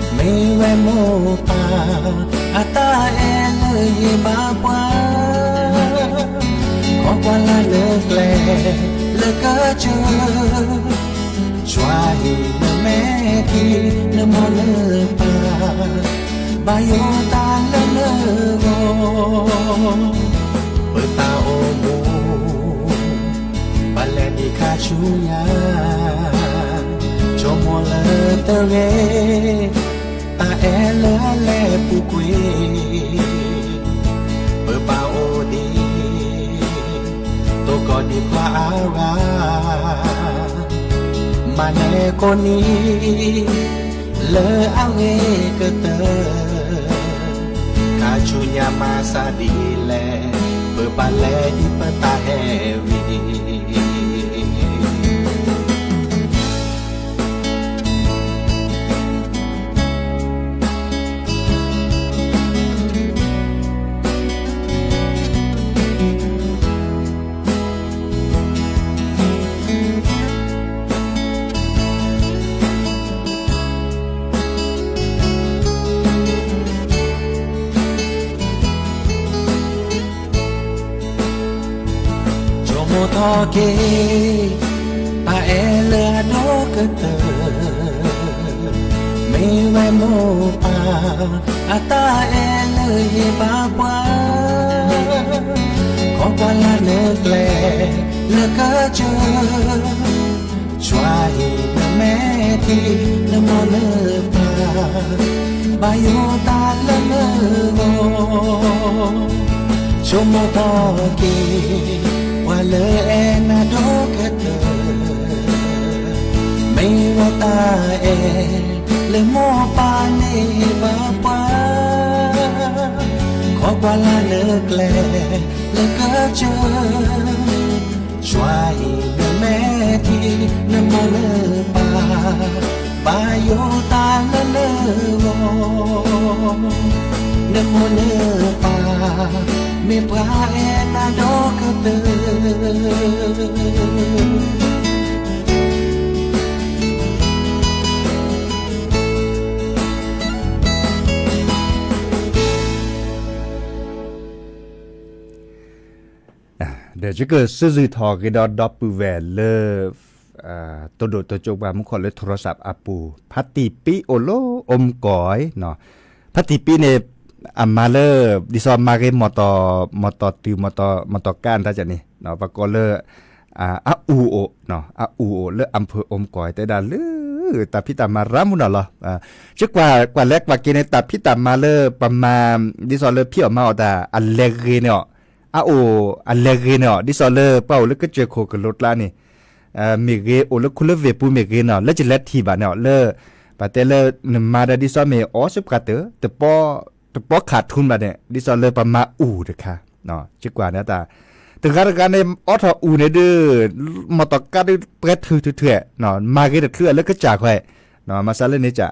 မ့ၢ်ဝဲမိၢ်ပၢ် အတၢ်အဲၣ်လၢယဘၣ်ပှၤ ခီကွၢ်လၢ်လၢကျဲ လၢကစၢၢ် ကွၢ်ဟံးနမဲာ်ထံ နမိၢ်နပၢ် ဘၣ်ယိၣ်တၢ်လၢနဂီၢ် ပတၢ်အိၣ်မူ ပလဲၤဒံးခါဆူညါ ဆိကမိၣ်လၢတဂ့ၤ တၢ်အဲၣ်လၢအလဲၤပူၤကွံာ် ပဘၣ်အိၣ်ဒံး တိၢ်ကီၢ်ဒံးပှၤအါဂၤ မၤနၢၤကိးနံၤ လၢအဂ့ၤကတၢၢ် ခါဆူညါမၤစၢ်ဒ်လဲၣ် ပဘၣ်လဲၤဒံးပတၢ်ဟဲဝံၤ ဆိကမိၣ်ထီၣ်က့ၤ တၢ်အဲၣ်လၢအဒိၣ်ကတၢၢ် မ့ၢ်ဝဲမိၢ်ပၢ် အတၢ်အဲၣ်လၢယဘၣ်ပှၤ ခီကွၢ်လၢ်လၢကျဲ လၢကစၢၢ် ကွၢ်ဟံးနမဲာ်ထံ နမိၢ်နပၢ် ဘၣ်ယိၣ်တၢ်လၢနဂီၢ် ဆိကမိၣ်ထီၣ်က့ၤ ပှၤလၢအဲၣ်နၤဒိၣ်ကတၢၢ် မ့ၢ်ဝဲတၢ်အဲၣ် လၢမိၢ်ပၢ်န့ၣ်ဘၣ်ပှၤ ခီကွၢ်လၢ်လၢကျဲ လၢကစၢၢ် ကွၢ်ဟံးနမဲာ်ထံ နမိၢ်နပၢ် ဘၣ်ယိၣ်တၢ်လၢနဂီၢ် နမိၢ်နပၢ် မ့ၢ်ပှၤအဲၣ်နၤဒိၣ်ကတၢၢ် ဒီးယကစၢ်ယွၤထီၣ်က့ၤဒီးဒီပုၢ်ဝဲၢ်လၢ တိၢ်ဒိၣ်တိၢ်ကၠိပှၤမူခိၣ်လၢ ထရၣ်စၢပ်ၣ် အပူၤ ဖါတံၢ်ပံအိၣ်လၢ အိၣ်မူကီၢ် ဖါတံၢ်ပံန့ၣ် အမၤလၢ ဒ်သိးမၤဂ့ၤ မီၢ်တီၢ်တုၤ မီၢ်တီၢ်ကါ တၢ်န့ၣ် ပကိးလၢ အအူအိၣ် အအူအိၣ်လၢအဖၢၣ်အိၣ်မူကီၢ် တဲဒၣ်လၢ တၢ်ဖံးတၢ်မၤရၤမုၢ်နီၢ်လီၤ. ယကွၢ်ကွၢ်လဲၤကွၢ်က့ၤန့ၣ် တၢ်ဖံးတၢ်မၤလၢပမၤ ဒ်သိးလၢဖံးအီၣ်မၤအီၣ်တၢ် အလဲၤဂ့ၤန့ၣ်အီၤ အအိၣ်အလဲၤဂ့ၤန့ၣ်အီၤ ဒ်သိးလၢပှၤအိၣ်လၢကစၢၢ်ခိၣ်ကလိကျါန့ၣ် မ့ၢ်ဂ့ၤ အိၣ်လၢခူလၢဝ့ၢ်ပူၤမ့ၢ်ဂ့ၤန့ၣ် လၢယလဲၤထံၣ်ဘၣ်န့ၣ်အီၤ လၢ ပတဲလၢနမၤဒီးဒ်သိးမ့ၢ်အီစ့ၢ်ပှၤတၢၢ် တပီခးထူဘၣ်န့ၣ် ဒ်သိးလၢပမၤအူတခါ ယကွၢ်န့ၣ်တၢ် တဂၤတဂၤန့ၣ် အိးထီၣ်အူန့ၣ်ဒုး မီၢ်တီၢ်ကါဒုးပှဲၤထုးထုးထုး မၤဂ့ၤတချုးလၢကစၢ်ခွဲး မၤစၢ်လၢန့ၣ်က ဃီ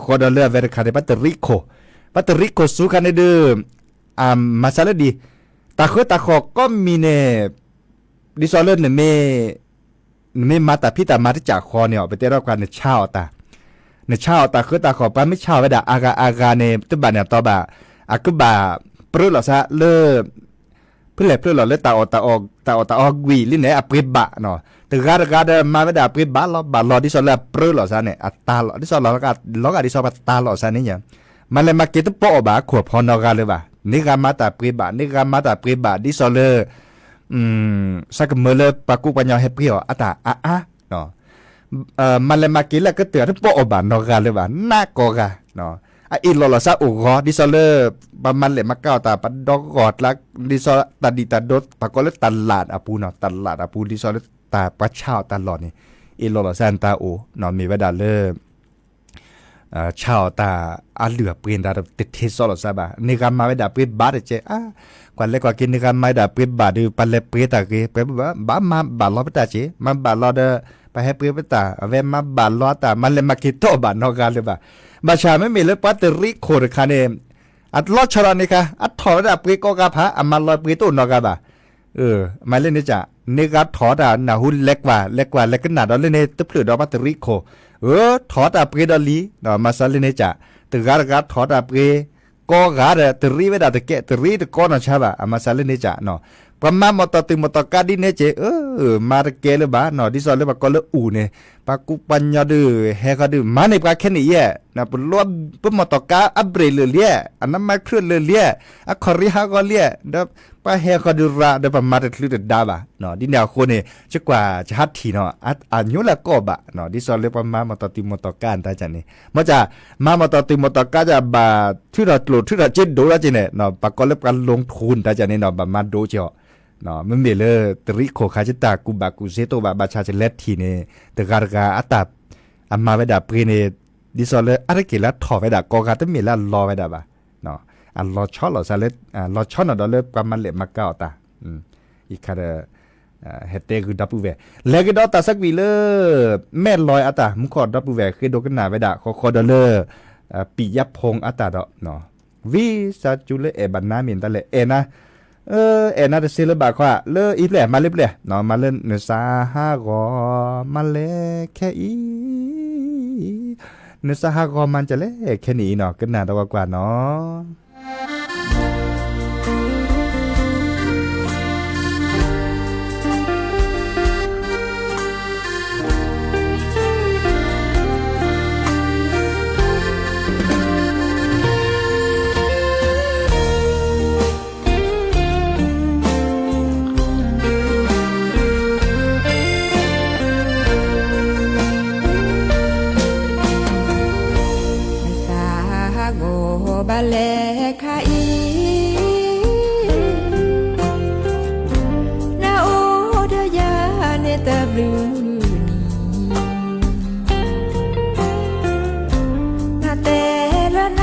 ဃီဒီးလၢအဝဲတခါန့ၣ် ပတရံးခိၣ် ပတရံးခိၣ်ဆူခါန့ၣ်ဒုး အမၤစၢ်လၢဒ် တၢ်ဃၢတၢ်ဃီၤကိးမံၤန့ၣ် ဒ်သိးလၢ နမ့ၢ်မၤတၢ်ဖံးတၢ်မၤတကးဃီန့ၣ်အီၤ ပတဲထီၣ်ပှၤနဆါအီၣ်တၢ် နဆါအီၣ်တၢ်ဃၢတၢ်ဃီၤ ပှၤမ့ၢ်ဆါအီၣ်ဝဲဒၣ်အဂၤအဂၤန့ၣ် တဘၣ်န့ၣ်အတီဘၣ် အကဘၣ်ပြၢလိာ်သးလၢ ဖဲလဲၣ်ဖျၢၣ်လီၤလၢတၢ်အီၣ်တၢ်အီ တၢ်အီၣ်တၢ်အီကွံာ်လံန့ၣ် အပှ့ၤဘၣ်နီၤ တဂၤတဂၤဒီးမၤဝဲဒၣ်အပှ့ၤဘၣ်လီၤဘၣ်လီၤ ဒ်သိးလၢအပြၢလိာ်သးန့ၣ် အတၢ်လီၤ ဒ်သိးလီၤဂာ်ဒ်သိးပှၤတၢ်လိာ်သးန့ၣ် မၤလဲၤမၤက့ၤတပီၢ်အီၣ်ဘၣ်အခိၣ်အဖီနီတဂၤလၢၤဘၣ်. န့ၢ်ဂၤမၤတၢ်ပှ့ၤဘၣ်, န့ၢ်ဂၤမၤတၢ်ပှ့ၤဘၣ် ဒ်သိးလၢ စးကမၢလၢပှၤကူပှၤကညီဟဲပှ့ၤအီၤအတၢ်အါအါ, မၤလဲၤမၤက့ၤလၢအကတၢၢ်တပီၢ်အီၣ်ဘၣ်နီတဂၤလၢၤဘၣ်, နးကိးဂၤ, အအ့ၣ်လိာ်လီၤစၢ်အိၣ်ဂီၤ ဒ်သိးလၢ ပှၤမၤလဲၤမၤက့ၤအီၤတၢ် ပဒီဂီၢ်ကျါ ဒ်သိးတၢ်ဒံၣ်တၢ်ဒိ ပှၤကိးလၢတၢ်လးအပူၤနီၤ, တၢ်လးအပူၤ ဒ်သိးလၢတၢ်ပှၤဆါအီၤတၢ်လီၢ်န့ၣ် အ့ၣ်လိာ်လီၤစၢ်န့ၣ်တၢ်အိၣ်နီၤ, မ့ၢ်ဝဲဒၣ်လၢ ဆါအီၤတၢ်အလုၢ်အပှ့ၤန့ၣ် တထ့စီလိာ်စၢ်ဘၣ်, န့ၢ်ဂၤမၤဝဲဒၣ်ပှ့ၤဘၣ်တက့ၢ်, ကွၢ်လဲၤကွၢ်က့ၤ န့ၢ်ဂၤမၤဝဲဒၣ်ပှ့ၤဘၣ်ဒီး ပှၤလဲၤပှ့ၤတၢ်ဂ့ၤ ပှၤဘၣ်မၤဘၣ်လီၤပတၢ်က့ၢ်, မၤဘၣ်လီၤဒီး ပှၤဟဲပှ့ၤပတၢ် အဝဲမၤဘၣ်လီၤတၢ် မၤလဲၤမၤက့ၤတပီၢ်ဘၣ်နီတဂၤလၢၤဘၣ်. ဘၣ်ဆၣ်မ့မ့ၢ်လၢပှၤတရံးခိၣ်တခါန့ၣ် အလီၤဆီဒီးန့ၣ်ခါ အထီၣ်ဝဲဒၣ်ပှ့ၤကိးဂၤဖး အမၤလီၤပှ့ၤတအိၣ်နီတဂၤဘၣ်. မၤလၢန့ၣ်က န့ၢ်ဂၤထီၣ်တၢ်နၢ်ဟူလဲၤကွၢ် လဲၤကွၢ်လဲၤကနၣ်ဒီးလၢန့ၣ် တဖျၢၣ်ဒီးပှၤတရံးခိၣ်, အၢ ထီၣ်တၢ်ပှ့ၤဒီးလံ, မၤစၢၤလၢန့ၣ်က တဂၤတဂၤထီၣ်တၢ်ပှ့ၤ, ကိးဂၤဒီးတရံးဝဲဒၣ်တကဲ တရံးတကိးနီၢ်ဆါဘၣ်, အမၤစၢၤလၢန့ၣ်က ပှၤမၤမီၢ်တီၢ်သူၣ်မီၢ်တီၢ်ကါဒ်န့ၣ်က့ၢ်, အၢ မၤတကဲလၢၤဘၣ်နီၤ, ဒ်သိးလၢပှၤကိးလၢအူၣ်န့ၣ် ပှၤကူပှၤကညီဒုး ဟဲဃီဒုး မၤန့ၢ်ပှၤခဲနံၣ်အံၤ, ပလီၢ် ပမီၢ်တီၢ်ကါအဘြ့ၣ်လၢာ်လံ, အနါမါချၢလၢာ်လံ, အခီၣ်ရံဟးဂီၤလံ, ဒီးပှၤဟဲဃီဒုးရၤ ဒီးပမၤတချုးတဒါဘၣ်. ဒ်န့ၣ်အဃိန့ၣ် ယကွၢ်ယဟးထံၣ်နီၤ အညိလၢကိးဘၣ်, ဒ်သိးလၢပှၤမၤမီၢ်တီၢ်သူၣ်မီၢ်တီၢ်ကါတၢ်န့ၣ်, မ့ၢ်က မၤမီၢ်တီၢ်သူၣ်မီၢ်တီၢ်ကါယဘၣ် ထုးထီၣ်ကျိၣ်ထုးထီၣ်စ့ဒိၣ်လီၤက့ၤန့ၣ်, ပှၤကိးလၢပှၤ လူင်ထု တၢ်န့ၣ်နီၤ ဘၣ်မၤဒိက့ၤအီၤ, မ့မ့ၢ်လၢတရံးခိၣ်ခါ ယတၢ်ကူၣ်ဘၣ်ကူၣ်စ့တအိၣ်ဘၣ်, ဘၣ်ဆၣ်ယလဲၤထံၣ်န့ၣ် တဂၤတဂၤအတၢ် အမၤဝဲဒၣ်ပှ့ၤန့ၣ် ဒ်သိးလၢအါတက့ၢ်လၢအထီၣ်ဝဲဒၣ်ကိးဂၤ တမ့ၢ်လၢအလီၤဝဲဒၣ်ဘၣ်, အလီၤဆီလိာ်စၢ်လၢ လီၤဆီနီၣ်ဒီးလၢပှၤမၤလဲၣ်မၤကါအီၤတၢ်, အံၤခါဒီး ဟဲတဲဂုာ်ဒီပုၢ်ဝဲၢ် လဲၤကဒီးတၢ်သကွံာ်လၢ မဲၢ်လီၤအတၢ် မူခိၣ်ဒီပုၢ်ဝဲၢ် ဃ့ဒိကနၣ်ဝဲဒၣ် ဃီဃီဒီးလၢ ပံာ်ယါဖိအတၢ်ဒီး ဝံစၢ်ကၠူလၢအဲၣ်ဘၣ်နါမ့ၢ်တၢ်လဲၣ် အဲၣ်နါ, အဲၣ်နါတစ့လၢဘၣ်ခီ လၢအံၤဖျဲၣ် မၤလၢဖျဲၣ် မၤလၢနစၢဟးဂီၤ မၤလဲၣ်ခဲအံၤ, နစၢဟးဂီၤမၤကလဲၣ်ခဲနံၣ်အံၤနီၤ ကနၣ်ဒီးကွၢ်ကွၢ်နီၤ. နစၢဟးဂီၤဘၣ်လဲၣ်ခါအံၤ နအိၣ်ဒီးယၤန့ၣ်တဘျုးနံၣ် နတဲလၢန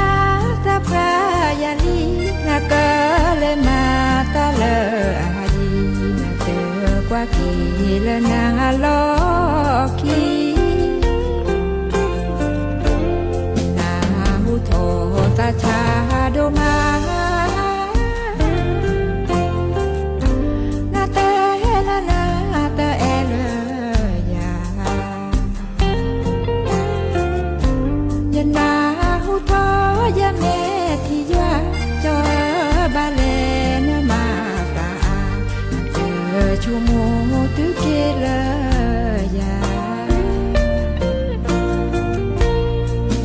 သးပှၢ်ယၤလံ နကလဲၤမၤတၢ်လၢအယံၤ နတဲကွၢ်က့ၤလၢနၤအလီၢ်ခံ နဟူထီၣ်သးဆါဒိၣ်မး နတဲလၢနတအဲၣ်လၢယၤ ယနၢ်ဟူထီၣ်ယမဲာ်ထံယွၤ ကၠီဘၣ်လဲၣ်နမၤသးအါ နတဆိကမိၣ်တုၤက့ၤလၢယၤ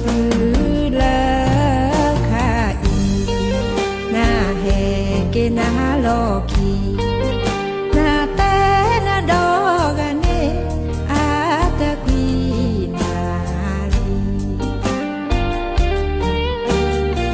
တုၤလၢခါအံၤ နဟဲက့ၤနၤလီၢ်ခံ နတဲနၤဒီဂၤန့ၣ် အါတကွံနၤလံ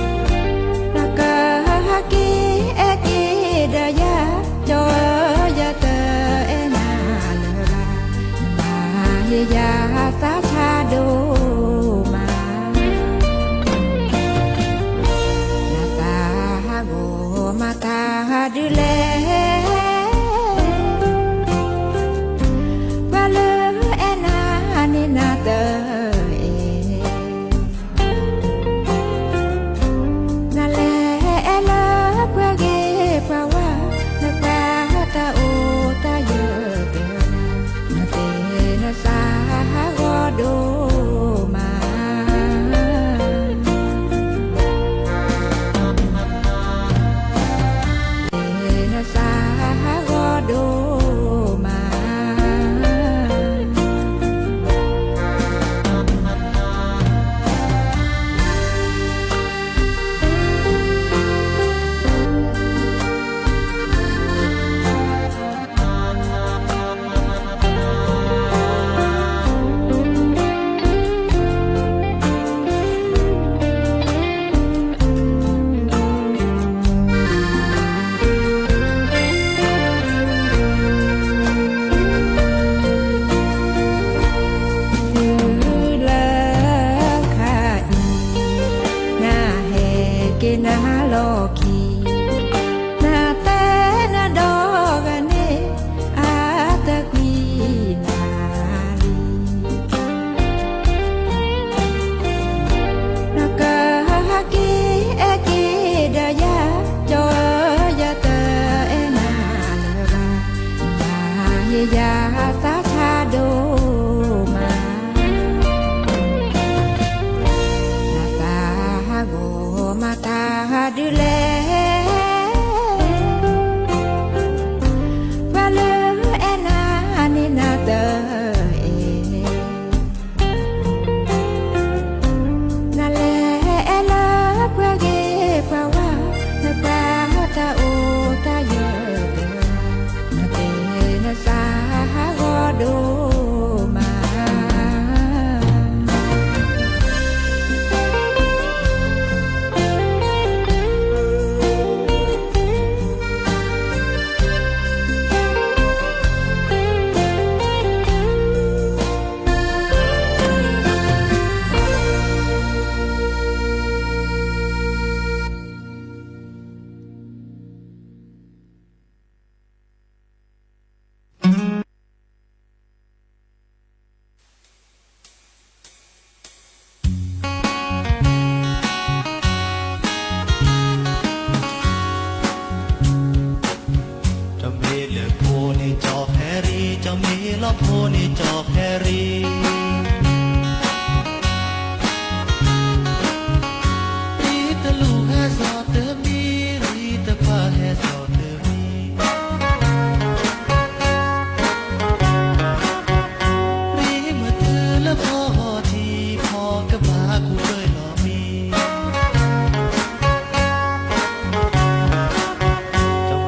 ကၠီၣ်ပျ့ၤဖ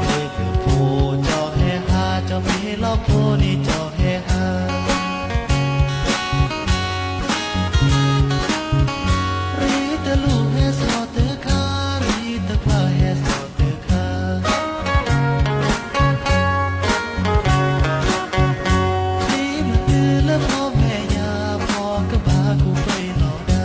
ိ ကၠီၣ်ဟဲဟး, ကၠီၣ်မ့ၢ်လီၤဖိန့ၣ် ကၠီၣ်ဟဲဟး, ရံတလူၢ်ဟဲစိာ်တခါ, ရံတခွါဟဲစိာ်တခါ မ့ၢ်မ့ၢ်လၢပီၣ်မဲာ်ညါ ပီၣ်ကဘၣ်ကူၣ်ပှဲၤလီၤဒၣ်, ပှၤ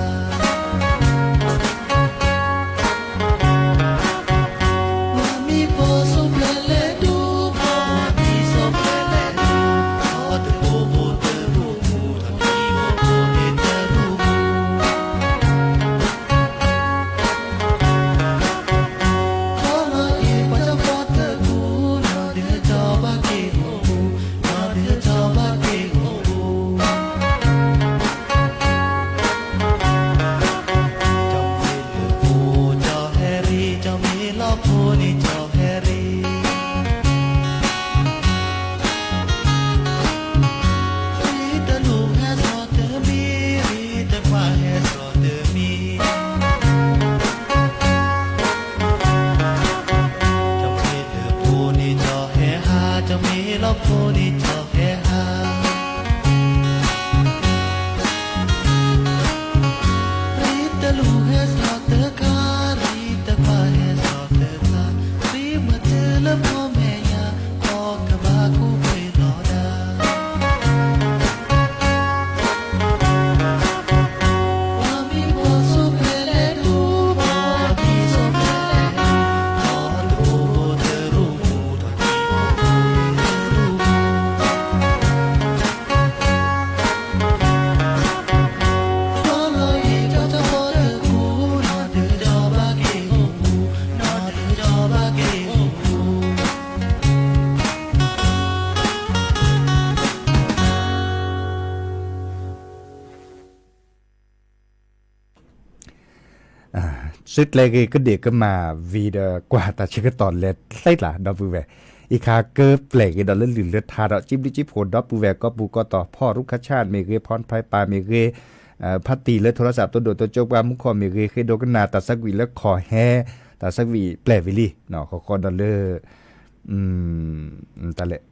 မံၤပီၣ်ဆိးပျဲလဲၤဒူ, ပီၣ်မံၤဆိးပျဲလဲၤဒူ, ပီၣ်တရူးဖိတရူးမူ, ပီၣ်မံၤဖိန့ၣ်တရူးမူ ခီလီၤအံၤ ပှၤကၠီၣ်ပီၣ်တကူ, နီၢ်ဒုးကၠီၣ်ဘၣ်က့ၤအိၣ်ပူၤ, နီၢ်ဒုးကၠီၣ်ဘၣ်က့ၤအိၣ်ပူၤ ကၠီၣ်မ့ၢ်လၢဖိ ကၠီၣ်ဟဲရံ, ကၠီၣ်မ့ၢ်လီၤဖိန့ၣ် ကၠီၣ်ဟဲရံ ရံတလူၢ်ဟဲစိာ်တမံၤ, ရံတခွါဟဲစိာ်တမံၤ ကၠီၣ်မ့ၢ်လၢဖိန့ၣ် ကၠီၣ်ဟဲဟး, ကၠီၣ်မ့ၢ်လီၤဖိန့ၣ် ကၠီၣ်ဟဲဟး ရံတလူၢ်ဟဲစိာ်တခါ, ရံတခွါဟဲစိာ်တခါ, ရံမ့ၢ်တုၤလၢပီၣ်မဲာ်ညါ, ပီၣ်ကဘၣ်ကူၣ်ပှဲၤလီၤဒၣ် ပှၤမံၤပီၣ်ဆိးပျဲလဲၤဒူ, ပီၣ်မံၤဆိးပျဲလဲၤဒူ, ပီၣ်တရူးဖိတရူးမူ, ပီၣ်မံၤဖိန့ၣ်တရူးမူ ခီလီၤအံၤ ပှၤကၠီၣ်ပီၣ်တကူ, နီၢ်ဒုးကၠီၣ်ဘၣ်က့ၤအိၣ်ပူၤ, နီၢ်ဒုးကၠီၣ်ဘၣ်က့ၤအိၣ်ပူၤ စုကျဲၤဂ့ၤကဒံးကမၣ်ဝံၤဒီး ကွၢ်တၢ်ဆၢကတီၢ်လဲၤသ့လၢ် ဒီပုၢ်ဝဲၢ်, အံၤခါကပျဲၢ်က့ၤဒီးလၢလုၢ်လၢထါဒီး စံးဘျုးစံးဖှိၣ် ဒီပုၢ်ဝဲၢ် ကီၢ်ပူၤကီၢ်တီၤ ဖီၣ်ရူခါဆၣ်မ့ၢ်ဂ့ၤ ဖီၣ်ဖဲပၤမ့ၢ်ဂ့ၤ ဖါတံၢ်လၢထိရစး တိဒိၣ်တိကၠိပှၤမူခိၣ်မ့ၢ်ဂ့ၤ ဃ့ဒိကနၣ်တၢ်သးကွံာ်လၢခီၣ်ဟဲ တၢ်သးကွံာ်ပျဲၢ်ဝံၤလံ, ဃီဃီဒီးလၢ တၢ်လဲၣ်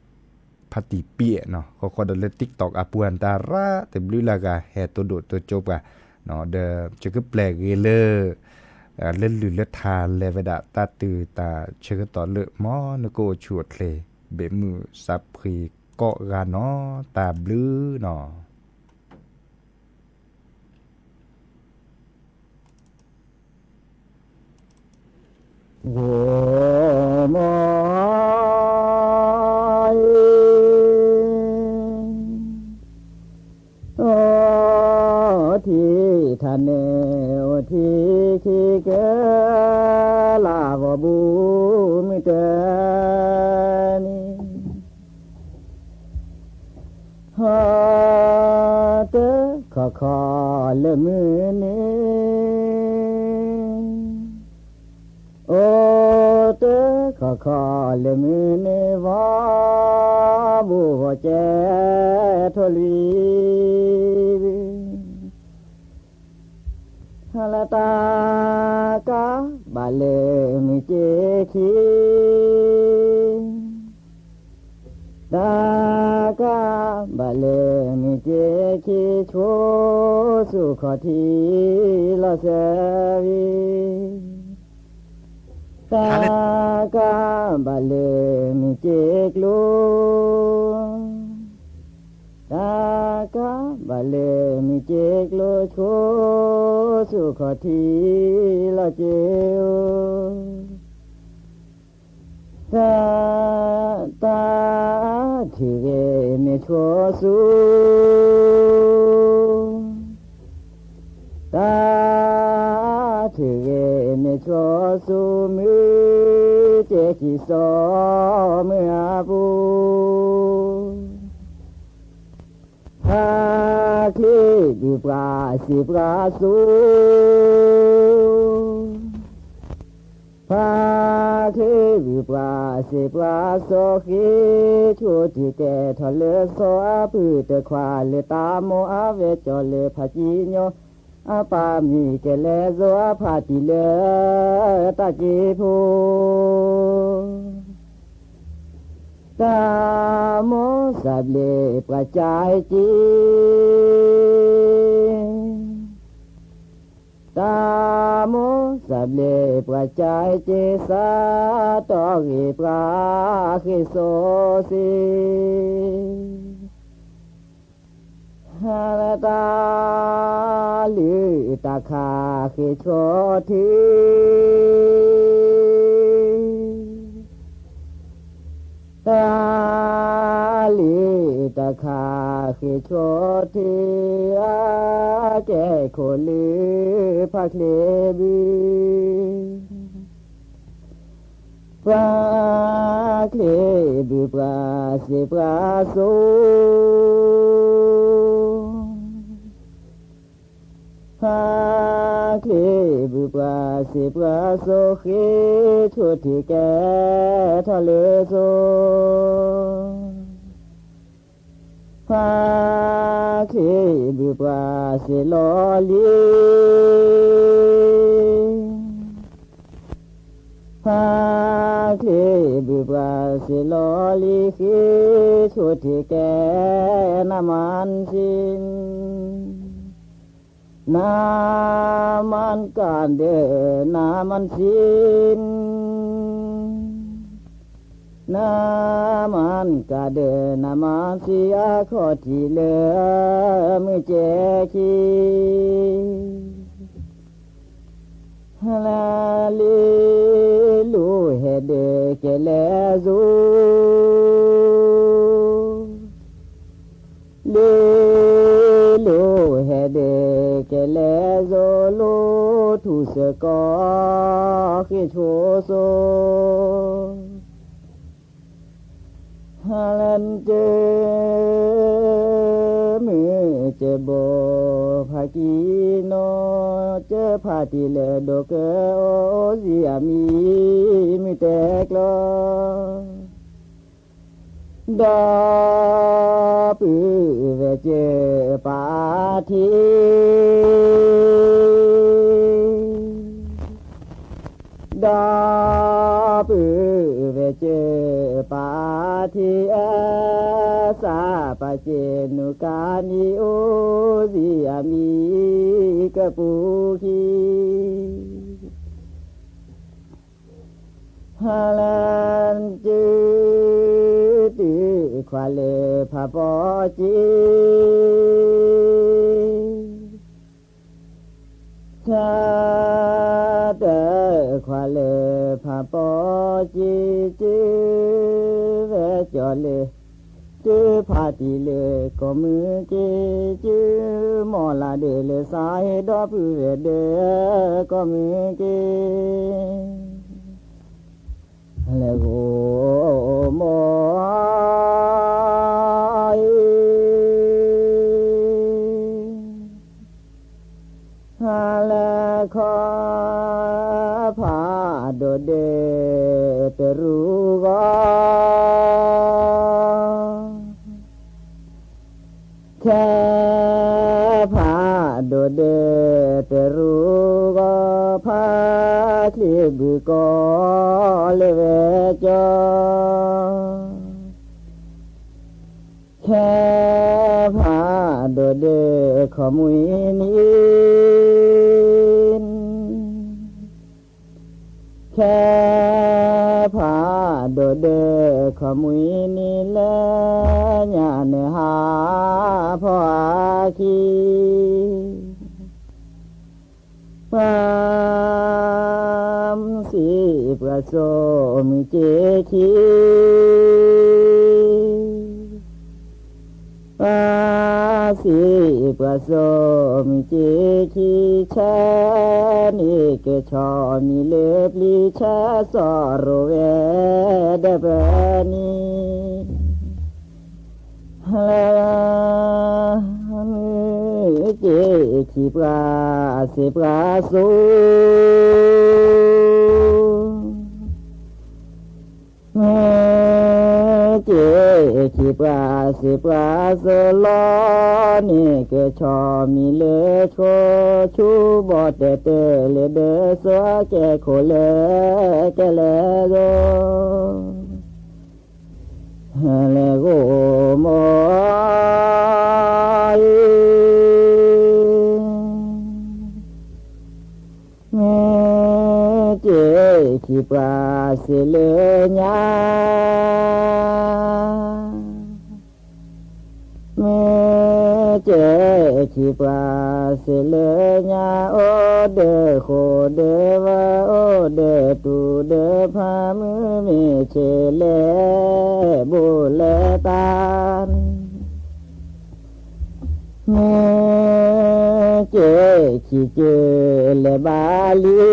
ဖါတံၢ်ပံၣ်နီၤ ဃီဃီဒီးလၢ TikTok အပူၤ အတၢ်ရၣ်တဘျုးလၢဂၤ ဟဲတိဒိၣ်တိကၠိပှၤ ဒီးယကပျဲၢ်ဂ့ၤလၢ လၢလုၢ်လၢထါလဲၤဝဲဒၣ် တၢ်တုၤတၢ်ဆၢကတီၢ်လၢ မ်နကအိၣ်ဆူၣ်အိၣ်ချ့ ဘၣ်မုာ်စးဖှံကိးဂၤနီၤ တၢ်ဘျုးနီၤ ဂီၤမီၢ်အံၤ အိၣ်ထံထးန့ၣ် အိၣ်ထံခံကဲ လၢဂီၤဘူးမုၢ်တနံၤ ဟီၣ်တခီခီလၢမုၢ်နံၤ, အိၣ်တခီခီလၢမုၢ်နံၤ ဂီၤဘူးဂီၤကဲထိၣ်လွံၢ် ဟါလၢတၢ်ကးဘၣ်လၢမုၢ်က့ခံ, တၢ်ကးဘၣ်လၢမုၢ်က့ခံ ဆိးဆူၣ်ခီၣ်ထံးလီၤစၢၤဝံၤ, တၢ်ကးဘၣ်လၢမုၢ်က့ကျိ တၢ်ကးဘၣ်လၢမုၢ်က့ကျိ ဆိးဆူၣ်ခီၣ်ထံးလီၤစၢၤဧၢ, တၢ်, တၢ်ထုးဂဲၤမ့ၢ်ဆိးဆူ တၢ်ထုးဂဲၤမ့ၢ်ဆိးဆူ မုၢ်ကဲခံစီၤမုၢ်အပူၤ, ဖါချ့ဘုပှၤစံးပှၤစိၤ ဖါချ့ဘုပှၤစံးပှၤစိၤ ဃ့ဆိၣ်တုၤကဲထီၣ်လၢစီၤအပုၢ်တခွါ လၢတၢ်မိၣ်အဝဲကၠီလၢဖးကံညီ အပၢ်မုၢ်ကလဲၤစိအဖးတံၢ်လၢတၢ်က့ၤဖိ, တၢ်မိၣ်စၢ်ဘျဲးပှၤကၠဲက့ၤ, တၢ်မိၣ်စၢ်ဘျဲးပှၤကၠဲက့ၤ စးတီၢ်ဂ့ၤပှၤဃ့ၢ်စိစ့ တၢ်လုၢ်တၢ်ခးဃ့ၢ်ဆိထံ, တၢ်လုၢ်တၢ်ခးဃ့ၢ်ဆိထံ, အကဲခိၣ်လုၢ်ဖးချ့ဘု ပှၤချ့ဘုပှၤစ့ပှၤစိ, ပှၤချ့ဘုပှၤစ့ပှၤစိ ဃ့ၢ်ဆိထံကဲထီၣ်လၢစိ ပှၤချ့ဘုပှၤစ့လီၤလံ, ပှၤချ့ဘုပှၤစ့လီၤလံ ဃ့ၢ်ဆိထံကဲ နမၤစ့ နမၤကဒၢ နမၤစ့ နမၤကဒၢ နမၤစ့ အခီၣ်ထံးလၢမုၢ်ကဲခံ လ့လိၤဟဲဒၢးကဲလဲၣ်စိ လ့လိၤဟဲဒၢးကဲလဲၣ်စိ လိၤထူၣ်စၢကီၢ်ဃ့ၢ်ဆိစိ ဟါလၢနကၢ မုၢ်ကၢဘိဖးကံနီၤ ကၢဖးတံၢ်လၢဒိၣ်ကၢအိၣ် အိၣ်စံးအမံၤမုၢ်တဲကျီ ဒီပုၢ်ဝဲၢ်ကၢပာ်ထံ ဒီပုၢ်ဝဲၢ်ကၢပာ်ထံ အစၢ်ပာ်ကဲနုာ်ကါနံၤ အိၣ်စံးအမံၤကပူၤခံ ဟါလၢနကၢ တုၤခွါလၢဖးပီက့ ဆါတၢ်ခွါလၢဖးပီက့ ကၢဝဲကၠီလၢ ကၢဖးတံၢ်လၢကီၢ်မုၢ်က့ ကၢမီၢ်လၢဒၢးလၢစါဟ့ ဒီပုၢ်ဝဲၢ်ဒၢးကီၢ်မုၢ်က့ လဲၤဂိၢ်မီၢ်အံၤ ဟါလၢခီဖးဒိၣ်ဒၢးတရူးဂီၢ် ခဲဖးဒိၣ်ဒၢးတရူးဂီၢ် ဖးချံဘုကီၢ်လၢဝဲကၠီ ခဲဖးဒိၣ်ဒၢးခီမုၢ်နံၤ ခဲဖးဒိၣ်ဒၢးခီမုၢ်နံၤ လၢညါနဟးဖီအခံ ပှၤစံးပှၤစိာ်မုၢ်က့ခံ ပှၤစံးပှၤစိာ်မုၢ်က့ခံ ဆဲန့ၢ်ကဆီမံၤလၢပျံၤ ဆဲစီၤရိၤဝဲဒီးပနံၤ လၢမုၢ်က့ခံ ပှၤစံးပှၤစိာ် မုၢ်က့ခံ ခံပှၤစံးပှၤစိၤလီၤန့ၣ် ကဆီမံၤလၢဆိ ဆူဘီတဲာ်တလ့ၤဒၢစိ ကဲခိၣ်လၢကဲလဲၣ်ဂိၢ် လဲၤဂိၢ်မိၢ်အံၤ မ့ၢ်ကဲခံပှၤစံးလၢညါ မ့ၢ်ကဲခံပှၤစံးလၢညါ အိၣ်ဒီးဃိၣ်ဒီးဝၢ အိၣ်ဒီးတူၢ်ဒီးဖး မုၢ်မ့ၢ်ဆ့ၣ်လဲၣ် ဘူးလဲၣ်တၢ် မ့ၢ်ကဲခံကဲလဲၤဘၣ်လံ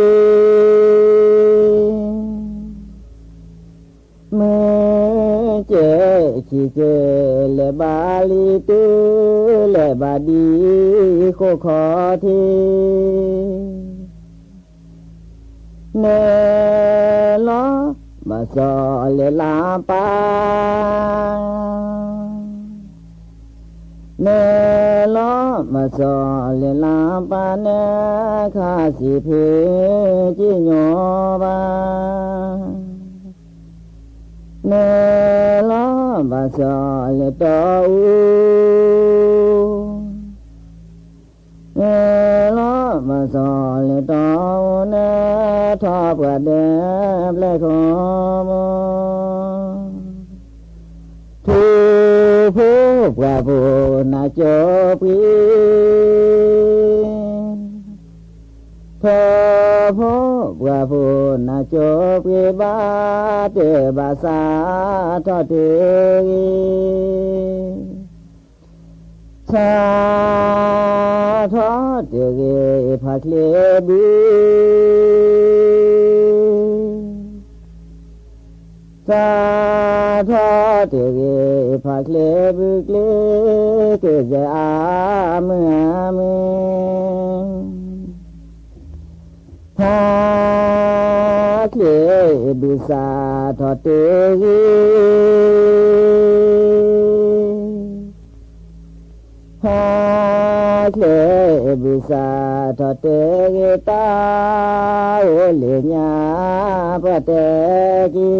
မ့ၢ်ကဲခံကဲလဲၤဘၣ်လံ တုၤလဲၤဘၣ်ဒ်ဃိၣ်ခီၣ်ထံး နလီၤဘၣ်စီၤလဲၤလၢပၢ် နလီၤဘၣ်စီၤလဲၤလၢပၢ် နခါဆံးဖံးကံၣ်ညီဘၣ် နလီၤဘၣ်စီၤလဲၤတီအူ နလီၤဘၣ်စီၤလဲၤတီအူ နထီၣ်ပှၤဒၢးဘျဲၣ်ခီမိၢ် ထူဖိပှၢ်ဖိနကၠိပှ့ၤ ထူဖိပှၢ်ဖိနကၠိပှ့ၤ ဘၣ်တၢ်ဘၣ်စးထီၣ်တဂ့ၤ စးထီၣ်တဂ့ၤ ဖးချ့ဘု စးထီၣ်တဂ့ၤ ဖးချ့ဘု ကျ့ကဲစဲအါမုၢ်အါမုၢ် ဖးချ့ဘု စးထီၣ်တဂ့ၤ ဖးချ့ဘု စးထီၣ်တဂ့ၤ တၢ်အိၣ်လၢညါ ပှၤတဲက့ၤ တၢ်တခီ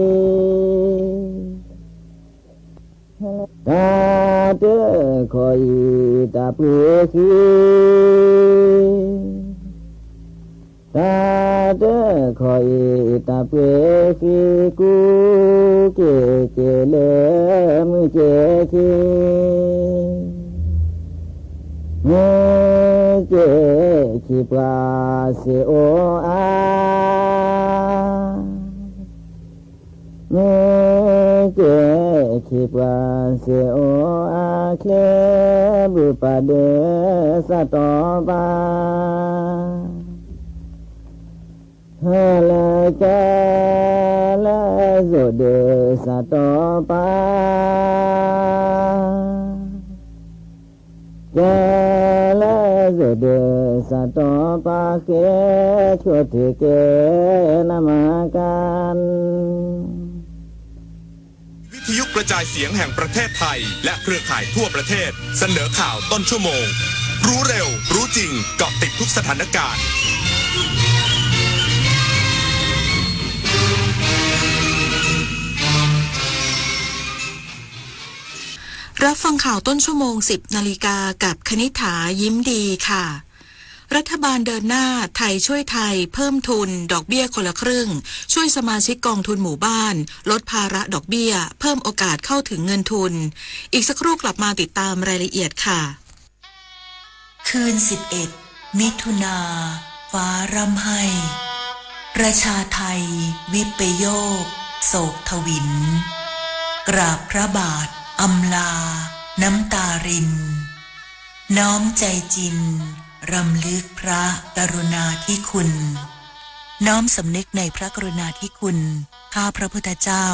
အံၤ တၢ်ပှ့ၤဃံ တၢ်တခီအံၤ တၢ်ပှ့ၤဃံ ကူက့ၤက့ၤလၢမုၢ်က့ၤခံ မုၢ်က့ၤခံပှၤစံးအိၣ်အါ မုၢ်က့ၤခံပှၤစံးအိၣ်အါ ချ့ဘုပှၤဒၢးစးတီပၢ် ဟဲလၢကဲလၢစိၤဒၢးစးတီပၢ် ကဲလၢစိၤဒၢးစးတီပၢ် ဃ့ဆိၣ်ထံးကဲနမၤကၢ် วิทยุกระจายเสียงแห่งประเทศไทยและเครือข่ายทั่วประเทศเสนอข่าวต้นชั่วโมง รู้เร็ว รู้จริง เกาะติดทุกสถานการณ์ รับฟังข่าวต้นชั่วโมง สิบนาฬิกา กับคณิษฐา ยิ้มดีค่ะ รัฐบาลเดินหน้า ไทยช่วยไทย เพิ่มทุน ดอกเบี้ยคนละครึ่ง ช่วยสมาชิกกองทุนหมู่บ้าน ลดภาระดอกเบี้ย เพิ่มโอกาสเข้าถึงเงินทุน อีกสักครู่กลับมาติดตามรายละเอียดค่ะ คืน สิบเอ็ด มิถุนา ฟ้าร่ำไห้ ประชาไทย วิปโยค โศกทวิน กราบพระบาท อำลา น้ำตาริน น้อมใจจริง รำลึกพระกรุณาธิคุณ น้อมสำนึกในพระกรุณาธิคุณ ข้าพระพุทธเจ้า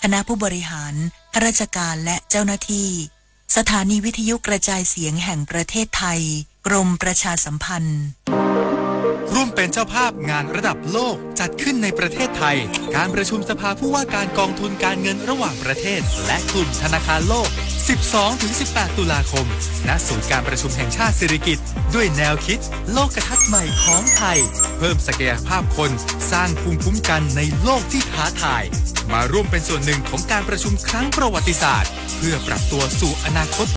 คณะผู้บริหาร ข้าราชการ และเจ้าหน้าที่ สถานีวิทยุกระจายเสียงแห่งประเทศไทย กรมประชาสัมพันธ์ ร่วมเป็นเจ้าภาพงานระดับโลกจัดขึ้นในประเทศไทย การประชุมสภาผู้ว่าการกองทุนการเงินระหว่างประเทศ และกลุ่มธนาคารโลก สิบสองถึงสิบแปด ตุลาคม ณ ศูนย์การประชุมแห่งชาติสิริกิติ์ ด้วยแนวคิดโลกทัศน์ใหม่ของไทย เพิ่มศักยภาพคน สร้างภูมิคุ้มกันในโลกที่ท้าทาย มาร่วมเป็นส่วนหนึ่งของการประชุมครั้งประวัติศาสตร์ เพื่อปรับตัวสู่อนาคต